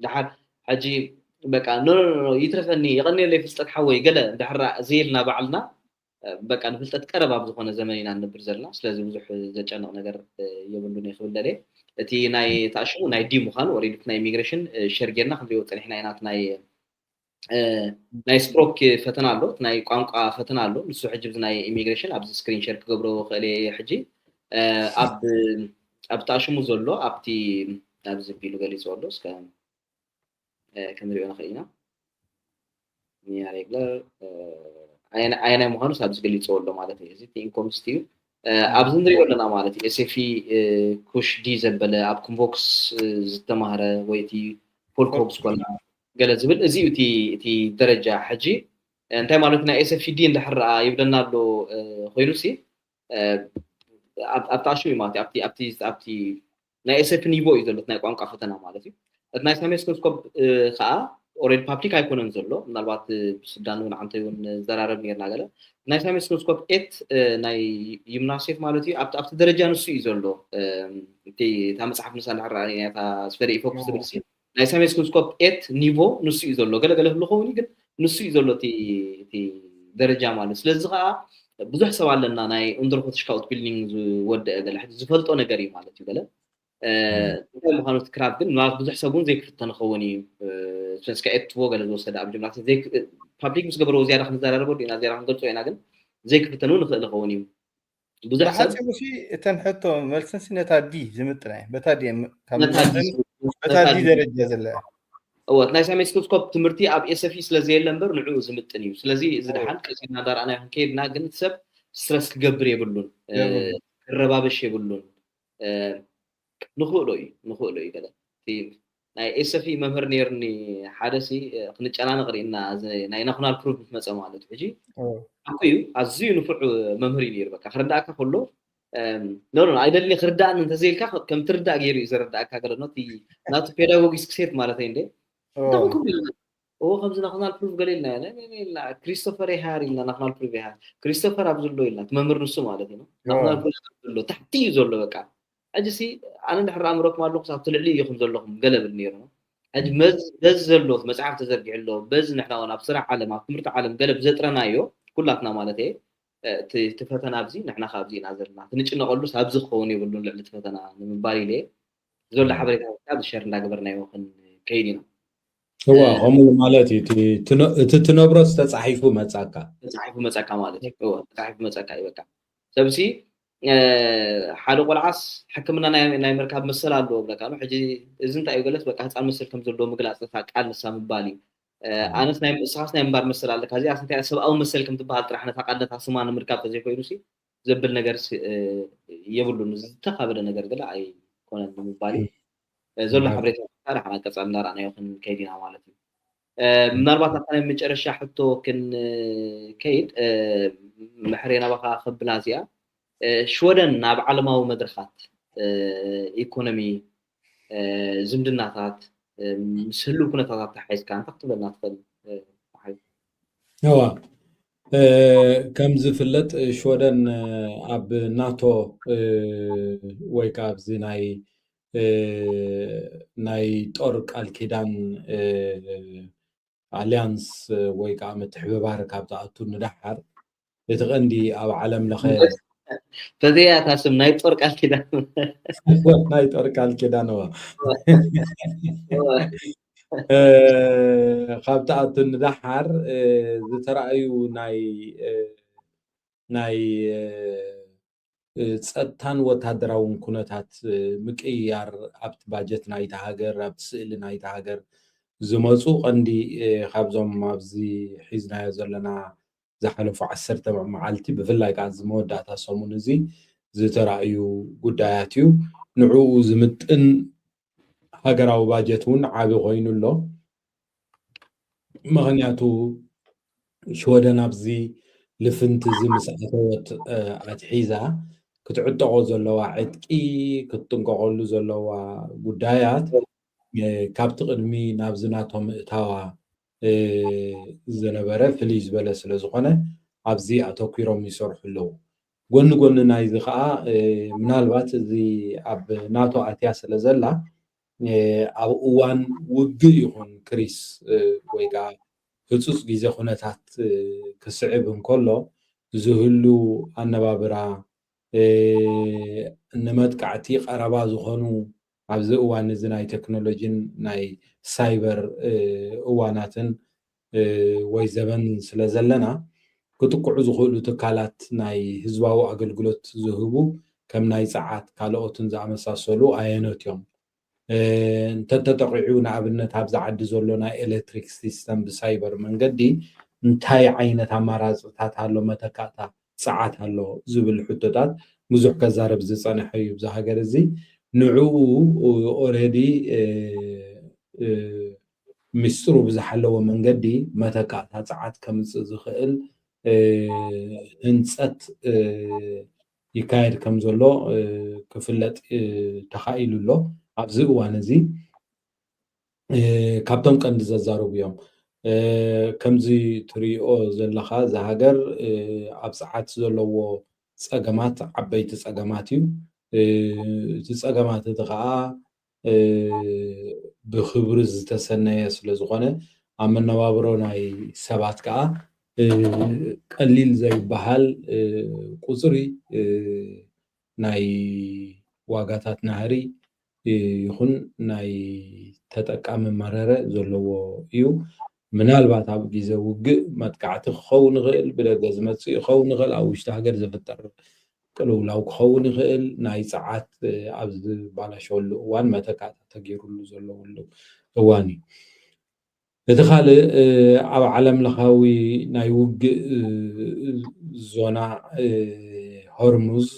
ድሓር ሕጂ በቃ ኖ ይትረፈኒ የቐኒየለይ ፍልጠት ሓወይ ገለ ድሕራ ዘየልና ባዕልና በቃ ንፍልጠት ቀረብ ኣብ ዝኾነ ዘመን ኢና ንነብር ዘለና። ስለዚ ብዙሕ ዘጨንቕ ነገር የብሉን እየ ክብል ደልየ። እቲ ናይ ተኣሽሙ ናይ ዲ ምዃኑ ኦልሬዲ ናይ ኢሚግሬሽን ሸር ጌርና ክንሪኦ ጸኒሕና ኢና። እቲ ናይ ናይ ስፕሮክ ፈተና ኣሎ፣ ናይ ቋንቋ ፈተና ኣሎ። ንሱ ሕጂ ናይ ኢሚግሬሽን ኣብዚ ስክሪን ሸር ክገብሮ ክእል እየ ሕጂ። ኣብ ኣብ ተኣሽሙ ዘሎ ኣብቲ ኣብዚ ቢሉ ገሊጽ ኣሎ እስከ ክንሪኦ ንኽእል ኢና። ኒያ ሬግለር ኣየናይ ምዃኑ ኣብዚ ገሊጽዎ ኣሎ ማለት እዩ። እዚ ኢንኮምስት እዩ። ኣብዚ ንሪኦ ኣለና ማለት እዩ። ኤስኤፍኢ ኩሽ ዲ ዘበለ ኣብ ኮንቮክስ ዝተማህረ ወይ እቲ ፖል ኮብስ ኮላ ገለ ዝብል እዚ እዩ እቲ ደረጃ። ሕጂ እንታይ ማለት ናይ ኤስኤፍኢ ዲ እንድሕር ኣ ይብለና ኣሎ ኮይኑ ሲ ኣብቲ ኣሽሙ ማለት እዩ። ኣብቲ ኣብቲ ናይ ኤስኤፍ ኒቮ እዩ ዘሎ ናይ ቋንቋ ፈተና ማለት እዩ። እቲ ናይ ሳሜስኮስኮፕ ከዓ ኦልሬዲ ፓብሊክ ኣይኮነን ዘሎ። ምናልባት ብሱዳን እውን ዓንተ እውን ዘራረብ ነርና ገለ ናይ ሳሜስኮስኮፕ ኤት ናይ ዩምናሴፍ ማለት እዩ። ኣብቲ ደረጃ ንሱ እዩ ዘሎ። እታ መፅሓፍ ንሳ ንሕራ እታ ስፈደ ኢፎክስ ትብል ሲ ናይ ሳሜስኮስኮፕ ኤት ኒቮ ንሱ እዩ ዘሎ። ገለገለ ህሉ ከውን ግን ንሱ እዩ ዘሎ እቲ ደረጃ ማለት። ስለዚ ከዓ ብዙሕ ሰብ ኣለና ናይ ኡንደርኮትሽካ ኡትቢልዲንግ ዝወደአ ገለ ዝፈልጦ ነገር እዩ ማለት እዩ። ገለ እንታይ ምዃኑ እቲ ክራብ ግን ምናልባት ብዙሕ ሰብ እውን ዘይክፍተን ይኸውን እዩ። ስንስካ ኤትዎ ገለ ዝወሰደ ኣብ ጅምላ ፓብሊክ ምስ ገበረዎ ዝያዳ ክንዘራረበሉ ኢና፣ ዝያዳ ክንገልጾ ኢና። ግን ዘይክፍተን እውን ይኽእል ይኸውን እዩ። ብዙሕ ሰብ ብሓፂሩ ሲ እተን ሕቶ መልሰን ሲ ነታ ዲ ዝምጥና እየን። በታ ዲ እየን ካብ ነታ ዲ መልሰን ዝምጥና። በታ ዲ ዲ። ደረጃ ዘለያ። እወ ናይ ሳሜስኮስኮፕ ትምህርቲ ኣብ ኤስኤፍኢ ስለ ዘየለ እምበር ንዕኡ ዝምጥን እዩ። ስለዚ እዚ ደሓን ቀሲልና እንዳረኣናዮ ክንከይድና ግን እቲ ሰብ ስትረስ ክገብር የብሉን፣ የብሉን። ክረባበሽ የብሉን። ንኽእሎ እዩ ንኽእሎ እዩ ገለ ናይ ኤስኤፍኢ መምህር ነይርኒ። ሓደ ሲ ክንጨናነቕ ርኢና ናይ ናሽናል ፕሩፍ ምስ መፀ ማለት እዩ። ሕጂ ሓቁ እዩ ኣዝዩ ንፉዕ መምህር እዩ ነይሩ። በቃ ክርዳእካ ከሎ ኖ ኖ ኣይደሊ ክርዳእኒ እንተዘይልካ ከም ትርዳእ ገይሩ እዩ ዘረዳእካ። ገለ ኖ ናቱ ፔዳጎጊስክ ሴት ማለት እንደ እንታይ ኮንኩም ኢልና እዎ ከምዚ ናሽናል ፕሩፍ ገለ ኢልና ኢና። ክሪስቶፈር ይሃር ኢልና ናሽናል ፕሩፍ ይሃር ክሪስቶፈር ኣብዚ ኣሎ ኢልና እቲ መምህር ንሱ ማለት እዩ። ናሽናል ፕሩፍ ዘሎ ታሕቲ እዩ ዘሎ በቃ። ሕጂ ሲ ኣነ እንድሕር ኣእምሮኩም ኣለኹ ኣብቲ ልዕሊ ኢኹም ዘለኹም ገለ ብል ነይሩ። ሕጂ በዚ ዘሎ መፅሓፍ ተዘርጊሑ ኣሎ። በዚ ንሕና እውን ኣብ ስራሕ ዓለም ኣብ ትምህርቲ ዓለም ገለ ብዘጥረናዮ ኩላትና ማለት እየ እቲ ፈተና ኣብዚ ንሕና ካብዚ ኢና ዘለና። እቲ ንጭነቐሉስ ኣብዚ ክኸውን የብሉን ልዕሊ እቲ ፈተና ንምባል ኢለ እየ። ዘሎ ሓበሬታ ዝሸር እንዳገበርናዮ ክንከይድ ኢና። እዋ ከምኡ ማለት እዩ። እቲ ትነብሮ ዝተፃሒፉ መፃካ ተፃሒፉ መፃካ ማለት እዩ። እዋ ተፃሒፉ መፃካ እዩ። በቃ ሰብሲ ሓደ ቆልዓስ ሕክምና ናይ ምርካብ መሰል ኣለዎ ብለካ ነው። ሕጂ እዚ እንታይ እዩ ገለስ በቃ ህፃን መሰል ከም ዘለዎ ምግላፅ ነታ ቃል ንሳ ምባል እዩ። ኣነስ ናይ እስኻስ ናይ ምንባር መሰል ኣለካ እዚኣስ እንታይ ሰብኣዊ መሰል ከም ትበሃል ጥራሕ ነታ ቃል ነታ ስማ ንምርካብ ተዘይኮይኑ ሲ ዘብል ነገር የብሉን። ዝተኻበደ ነገር ገለ ኣይኮነን ንምባል እዩ። ዘሎ ሓበሬታ ዳሕና ቀፃል እንዳረኣናዮ ክንከይድ ኢና ማለት እዩ። ምናልባት ኣብታ ናይ መጨረሻ ሕቶ ክንከይድ ምሕሬ ናባኻ ከብላ እዚኣ ሽወደን ናብ ዓለማዊ መድረኻት ኢኮኖሚ ዝምድናታት ምስ ህልው ኩነታታት ተሓይዝካ እንታይ ክትብለና ትኽእል? እዋ ከም ዝፍለጥ ሽወደን ኣብ ናቶ ወይ ከዓ ኣብዚ ናይ ናይ ጦር ቃል ኪዳን ኣሊያንስ ወይ ከዓ ምትሕብባር ካብ ትኣቱ ንደሓር እቲ ቀንዲ ኣብ ዓለም ለኸ ፈዘያ እታ ስም ናይ ጦር ቃል ኪዳን ናይ ጦር ቃል ኪዳን እዋ ካብ ትኣቱ ንደሓር ዝተረኣዩ ናይ ናይ ጸጥታን ወታደራውን ኩነታት ምቅይያር ኣብቲ ባጀት ናይቲ ሃገር ኣብቲ ስእሊ ናይቲ ሃገር ዝመፁ ቀንዲ ካብዞም ኣብዚ ሒዝናዮ ዘለና ዝሓለፉ ዓሰርተ መዓልቲ ብፍላይ ከዓ እዚ መወዳእታ ሰሙን እዚ ዝተራእዩ ጉዳያት እዩ። ንዕኡ ዝምጥን ሃገራዊ ባጀት እውን ዓቢ ኮይኑ ኣሎ። ምኽንያቱ ሽወደን ኣብዚ ልፍንቲ እዚ ምስ ኣተወት ኣትሒዛ ክትዕጠቖ ዘለዋ ዕጥቂ ክትጥንቀቐሉ ዘለዋ ጉዳያት ካብቲ ቅድሚ ናብዚ ናቶ ምእታዋ ዝነበረ ፍልይ ዝበለ ስለ ዝኾነ ኣብዚ ኣተኲሮም ይሰርሑ ኣለዉ። ጎኒ ጎኒ ናይዚ ከዓ ምናልባት እዚ ኣብ ናቶ ኣትያ ስለ ዘላ ኣብ እዋን ውግእ ይኹን ክሪስ ወይ ከዓ ህፁፅ ግዜ ኩነታት ክስዕብ እንከሎ ዝህሉ ኣነባብራ፣ ንመጥቃዕቲ ቀረባ ዝኾኑ ኣብዚ እዋን እዚ ናይ ቴክኖሎጂን ናይ ሳይበር እዋናትን ወይ ዘበን ስለ ዘለና፣ ክጥቅዑ ዝኽእሉ ትካላት ናይ ህዝባዊ ኣገልግሎት ዝህቡ ከም ናይ ጸዓት ካልኦትን ዝኣመሳሰሉ ኣየኖት እዮም? እንተተጠቂዑ ንኣብነት ኣብዚ ዓዲ ዘሎ ናይ ኤሌክትሪክ ሲስተም ብሳይበር መንገዲ እንታይ ዓይነት ኣማራፅታት ኣሎ? መተካእታ ጸዓት ኣሎ ዝብል ሕቶታት ብዙሕ ከዛረብ ዝጸንሐ እዩ ኣብዚ ሃገር እዚ። ንዕኡ ኦሬዲ ሚስጥሩ ብዝሓለወ መንገዲ መተካእታ ጸዓት ከምጽእ ዝኽእል ህንጸት ይካየድ ከም ዘሎ ክፍለጥ ተኻኢሉ ኣሎ። ኣብዚ እዋን እዚ ካብቶም ቀንዲ ዘዛርቡ እዮም። ከምዚ ትሪኦ ዘለኻ እዛ ሃገር ኣብ ጸዓት ዘለዎ ጸገማት ዓበይቲ ጸገማት እዩ። እቲ ጸገማት እቲ ከዓ ብኽብሪ ዝተሰነየ ስለ ዝኾነ ኣብ መነባብሮ ናይ ሰባት ከዓ ቀሊል ዘይበሃል ቁፅሪ ናይ ዋጋታት ናህሪ ይኹን ናይ ተጠቃሚ መረረ ዘለዎ እዩ። ምናልባት ኣብ ግዜ ውግእ መጥቃዕቲ ክኸውን ይኽእል፣ ብደገ ዝመጽእ ክኸውን ይኽእል፣ ኣብ ውሽጢ ሃገር ዝፍጠር ቅልውላው ክኸውን ይኽእል፣ ናይ ጸዓት ኣብ ዝበላሸወሉ እዋን መተካእታ ተገይሩሉ ዘለውሉ እዋን እዩ። እቲ ካልእ ኣብ ዓለም ለኻዊ ናይ ውግእ ዞና ሆርሙዝ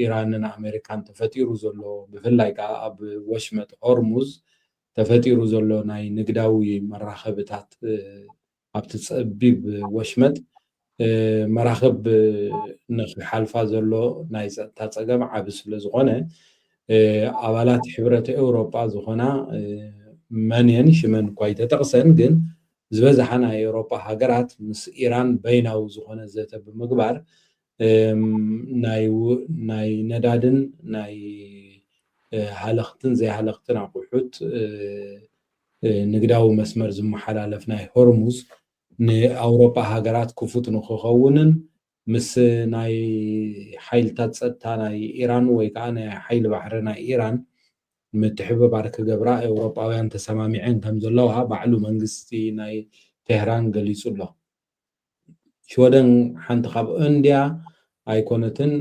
ኢራንን ኣሜሪካን ተፈጢሩ ዘሎ፣ ብፍላይ ከዓ ኣብ ወሽመጥ ሆርሙዝ ተፈጢሩ ዘሎ ናይ ንግዳዊ መራኸብታት ኣብቲ ጸቢብ ወሽመጥ መራኽብ ንኽሓልፋ ዘሎ ናይ ጸጥታ ጸገም ዓቢ ስለ ዝኾነ ኣባላት ሕብረት ኤውሮጳ ዝኾና መን እየን ሽመን እኳ ኣይተጠቕሰን፣ ግን ዝበዝሓ ናይ ኤውሮጳ ሃገራት ምስ ኢራን በይናዊ ዝኾነ ዘተ ብምግባር ናይ ነዳድን ናይ ሃለኽትን ዘይሃለኽትን ኣቑሑት ንግዳዊ መስመር ዝመሓላለፍ ናይ ሆርሙዝ ንኣውሮጳ ሃገራት ክፉት ንክኸውንን ምስ ናይ ሓይልታት ጸጥታ ናይ ኢራን ወይ ከዓ ናይ ሓይሊ ባሕሪ ናይ ኢራን ምትሕብባር ክገብራ ኤውሮጳውያን ተሰማሚዐን ከም ዘለዋ ባዕሉ መንግስቲ ናይ ቴህራን ገሊጹ ኣሎ። ሽወደን ሓንቲ ካብኦ እንድያ ኣይኮነትን።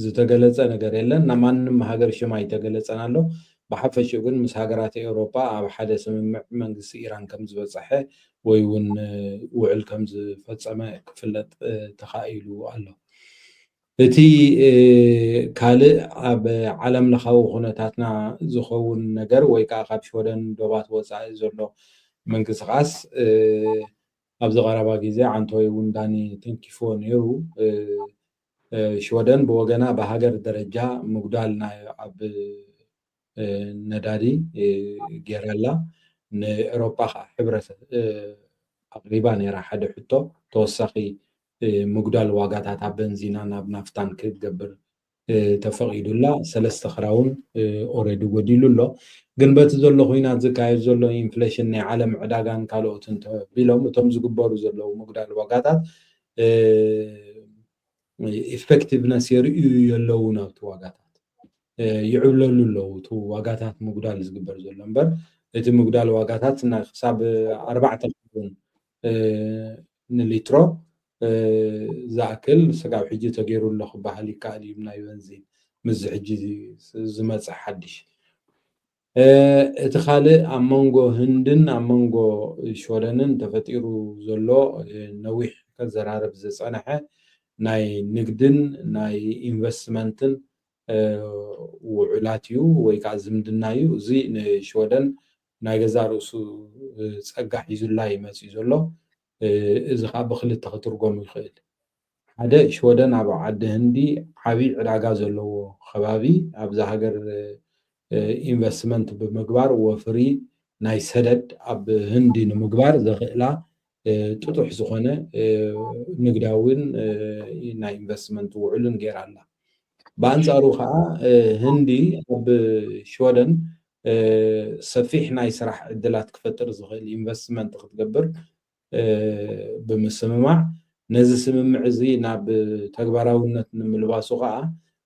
ዝተገለጸ ነገር የለን። ናብ ማንም ሃገር ሽም ኣይተገለጸን ኣሎ። ብሓፈሽኡ ግን ምስ ሃገራት ኤውሮጳ ኣብ ሓደ ስምምዕ መንግስቲ ኢራን ከም ዝበጸሐ ወይ እውን ውዕል ከም ዝፈጸመ ክፍለጥ ተኻኢሉ ኣሎ። እቲ ካልእ ኣብ ዓለም ለኻዊ ኩነታትና ዝኸውን ነገር ወይ ከዓ ካብ ሽወደን ዶባት ወፃኢ ዘሎ ምንቅስቃስ ኣብዚ ቀረባ ግዜ ዓንቶይ እውን ዳኒ ተንኪፍዎ ነይሩ። ሽወደን ብወገና ብሃገር ደረጃ ምጉዳል ናይ ኣብ ነዳዲ ገይራላ። ንኤሮጳ ከዓ ሕብረት ኣቕሪባ ነይራ ሓደ ሕቶ፣ ተወሳኺ ምጉዳል ዋጋታት ኣብ በንዚናን ኣብ ናፍታን ክትገብር ተፈቒዱላ። ሰለስተ ክራውን ኦረዲ ጎዲሉ ኣሎ። ግን በቲ ዘሎ ኩናት ዝካየድ ዘሎ ኢንፍሌሽን ናይ ዓለም ዕዳጋን ካልኦትን ተቢሎም እቶም ዝግበሩ ዘለዉ ምጉዳል ዋጋታት ኢፌክቲቭነስ የርእዩ የለውን ኣብቲ ዋጋታት ይዕብለሉ ኣለዉ። እቲ ዋጋታት ምጉዳል ዝግበር ዘሎ እምበር እቲ ምጉዳል ዋጋታት ክሳብ ኣርባዕተ ክራውን ንሊትሮ ዝኣክል ስጋብ ሕጂ ተገይሩ ኣሎ ክበሃል ይከኣል እዩ። ናይ በንዚን ምስዚ ሕጂ ዝመፅእ ሓድሽ እቲ ካልእ ኣብ መንጎ ህንድን ኣብ መንጎ ሽወደንን ተፈጢሩ ዘሎ ነዊሕ ከዘራርብ ዝፀንሐ ናይ ንግድን ናይ ኢንቨስትመንትን ውዕላት እዩ ወይ ከዓ ዝምድና እዩ። እዚ ንሽወደን ናይ ገዛ ርእሱ ፀጋ ሒዙላ እዩ መፅዩ ዘሎ። እዚ ከዓ ብክልተ ክትርጎም ይኽእል። ሓደ ሽወደን ኣብ ዓዲ ህንዲ ዓብዪ ዕዳጋ ዘለዎ ከባቢ ኣብዛ ሃገር ኢንቨስትመንት ብምግባር ወፍሪ ናይ ሰደድ ኣብ ህንዲ ንምግባር ዘኽእላ ጥጡሕ ዝኾነ ንግዳዊን ናይ ኢንቨስትመንት ውዕልን ገይራ ኣላ። ብኣንፃሩ ከዓ ህንዲ ኣብ ሽወደን ሰፊሕ ናይ ስራሕ ዕድላት ክፈጥር ዝኽእል ኢንቨስትመንት ክትገብር ብምስምማዕ ነዚ ስምምዕ እዚ ናብ ተግባራውነት ንምልባሱ ከዓ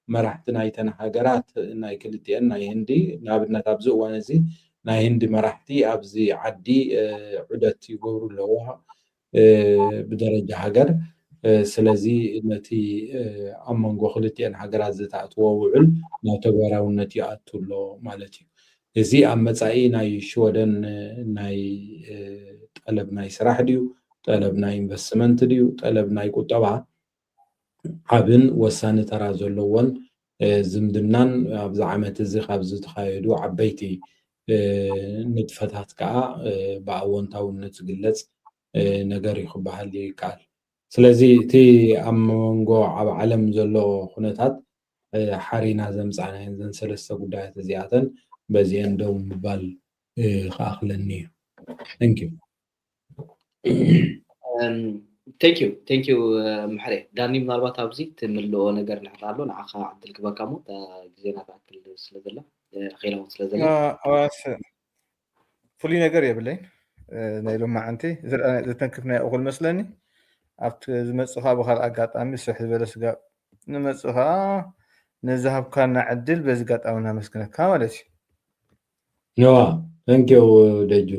መራሕቲ ናይተን ሃገራት ናይ ክልቲአን ናይ ህንዲ ንኣብነት ኣብዚ እዋን እዚ ናይ ህንዲ መራሕቲ ኣብዚ ዓዲ ዑደት ይገብሩ ኣለዉ ብደረጃ ሃገር። ስለዚ ነቲ ኣብ መንጎ ክልቲአን ሃገራት ዝተኣትዎ ውዕል ናብ ተግባራውነት ይኣቱ ኣሎ ማለት እዩ። እዚ ኣብ መፃኢ ናይ ሽወደን ናይ ጠለብ ናይ ስራሕ ድዩ፣ ጠለብ ናይ ኢንቨስትመንት ድዩ፣ ጠለብ ናይ ቁጠባ ዓብን ወሳኒ ተራ ዘለዎን ዝምድናን ኣብዚ ዓመት እዚ ካብ ዝተኻየዱ ዓበይቲ ንጥፈታት ከዓ ብኣወንታውነት ዝግለፅ ነገር እዩ ክበሃል ይከኣል። ስለዚ እቲ ኣብ መንጎ ኣብ ዓለም ዘሎ ኩነታት ሓሪና ዘምፃናየን ዘን ሰለስተ ጉዳያት እዚኣተን በዚአን ደው ምባል ክኣኽለኒ እዩ። Thank you። Thank you, thank you ምሕሬ። ዳኒ ምናልባት ኣብዚ ትምልኦ ነገር ንሕር ኣሎ ንዓኻ ዕድል ክበካ ሞ ግዜና ትኣክል ስለዘላ ኸይላ እውን ስለዘላ ፍሉይ ነገር የብለይን ናይ ሎማዓንቲ ዘተንክፍናዮ እኹል መስለኒ ኣብቲ ዝመፅእ ከዓ ብካልእ ኣጋጣሚ ስሕ ዝበለ ስጋ ንመፅእ ከዓ ነዝሃብካና ዕድል በዚ ኣጋጣሚ እናመስግነካ ማለት እዩ ነዋ ተንኪው ደጁ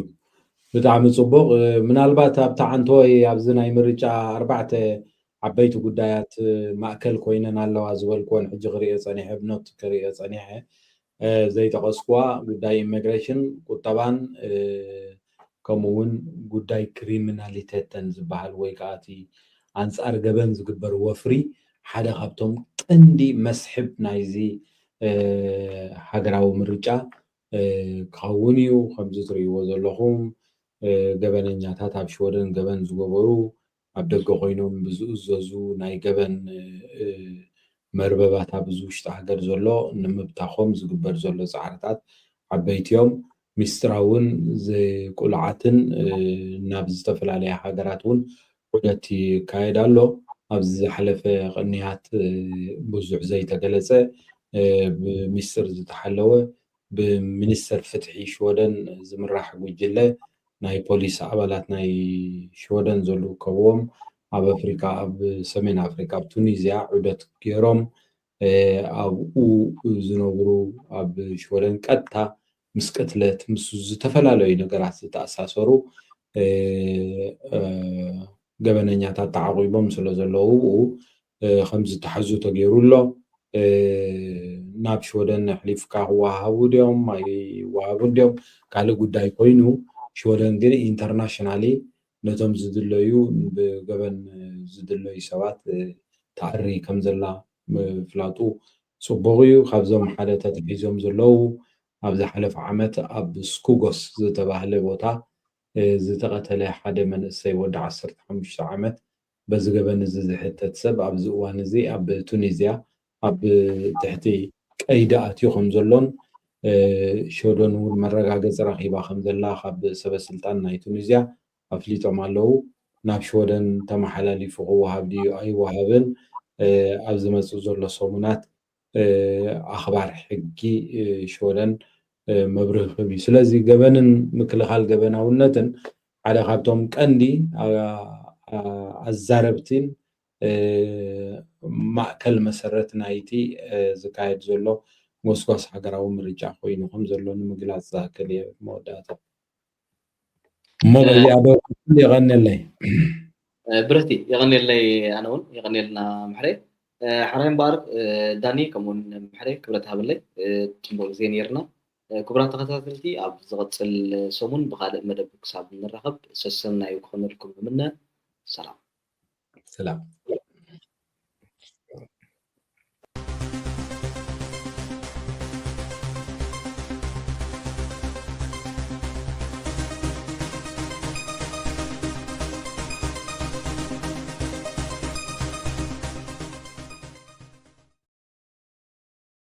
ብጣዕሚ ፅቡቅ ምናልባት ኣብቲ ዓንተወይ ኣብዚ ናይ ምርጫ ኣርባዕተ ዓበይቲ ጉዳያት ማእከል ኮይነን ኣለዋ ዝበልክወን ሕጂ ክሪኦ ፀኒሐ ብኖት ክሪኦ ፀኒሐ ዘይጠቐስኩዋ ጉዳይ ኢሚግሬሽን ቁጠባን ከምኡ እውን ጉዳይ ክሪሚናሊቴተን ዝበሃል ወይ ከዓ እቲ ኣንፃር ገበን ዝግበር ወፍሪ ሓደ ካብቶም ቀንዲ መስሕብ ናይዚ ሃገራዊ ምርጫ ክኸውን እዩ። ከምዚ ትርእይዎ ዘለኹም ገበነኛታት ኣብ ሽወደን ገበን ዝገበሩ ኣብ ደገ ኮይኖም ብዝእዘዙ ናይ ገበን መርበባት ኣብዚ ውሽጢ ሃገር ዘሎ ንምብታኾም ዝግበር ዘሎ ፃዕርታት ዓበይቲ እዮም። ሚስጥራውን ዘይቁሉዓትን ናብ ዝተፈላለያ ሃገራት እውን ዑደት ይካየድ ኣሎ። ኣብዚ ዝሓለፈ ቅንያት ብዙሕ ዘይተገለፀ ብሚስጥር ዝተሓለወ ብሚኒስተር ፍትሒ ሽወደን ዝምራሕ ጉጅለ ናይ ፖሊስ ኣባላት ናይ ሽወደን ዝርከብዎም ኣብ ኣፍሪካ ኣብ ሰሜን ኣፍሪካ ኣብ ቱኒዝያ ዑደት ገይሮም ኣብኡ ዝነብሩ ኣብ ሽወደን ቀጥታ ምስ ቅትለት ምስ ዝተፈላለዩ ነገራት ዝተኣሳሰሩ ገበነኛታት ተዓቂቦም ስለ ዘለዉ ብኡ ከም ዝተሓዙ ተገይሩ ኣሎ። ናብ ሽወደን ኣሕሊፍካ ክወሃቡ ድዮም ኣይወሃቡ ድዮም ካልእ ጉዳይ ኮይኑ ሽወደን ግን ኢንተርናሽናሊ ነቶም ዝድለዩ ብገበን ዝድለዩ ሰባት ተኣሪ ከም ዘላ ምፍላጡ ፅቡቕ እዩ። ካብዞም ሓደ ተታሒዞም ዘለዉ ኣብ ዝሓለፈ ዓመት ኣብ ስኩጎስ ዝተባህለ ቦታ ዝተቐተለ ሓደ መንእሰይ ወዲ ዓሰርተ ሓሙሽተ ዓመት በዚ ገበን እዚ ዝሕተት ሰብ ኣብዚ እዋን እዚ ኣብ ቱኒዝያ ኣብ ትሕቲ ቀይዲ ኣትዩ ከም ዘሎን ሽወደን እውን መረጋገፂ ረኺባ ከም ዘላ ካብ ሰበ ስልጣን ናይ ቱኒዝያ ኣፍሊጦም ኣለዉ። ናብ ሽወደን ተመሓላሊፉ ክወሃብ ድዩ ኣይወሃብን ኣብ ዝመፅእ ዘሎ ሰሙናት ኣኽባር ሕጊ ሽወደን መብርሂ ክህብ እዩ። ስለዚ ገበንን ምክልኻል ገበናውነትን ሓደ ካብቶም ቀንዲ ኣዛረብቲን ማእከል መሰረት ናይቲ ዝካየድ ዘሎ ጎስጓስ ሃገራዊ ምርጫ ኮይኑ ከም ዘሎ ንምግላፅ ዝኣክል እየ መወዳእታ። እሞ በዚኣ ዶ የቐንየለይ። ብረቲ የቐንየለይ ኣነ እውን የቐንየልና ምሕሬ። ሕራይ እምበኣር ዳኒ ከምኡውን ምሕሬ ክብረት ሃበለይ። ፅቡቅ ግዜ ነይርና። ክቡራት ተኸታተልቲ ኣብ ዝቐፅል ሰሙን ብካልእ መደብ ክሳብ ንራኸብ ሰሰናዩ ክኾነልኩም እምነ። ሰላም። ሰላም።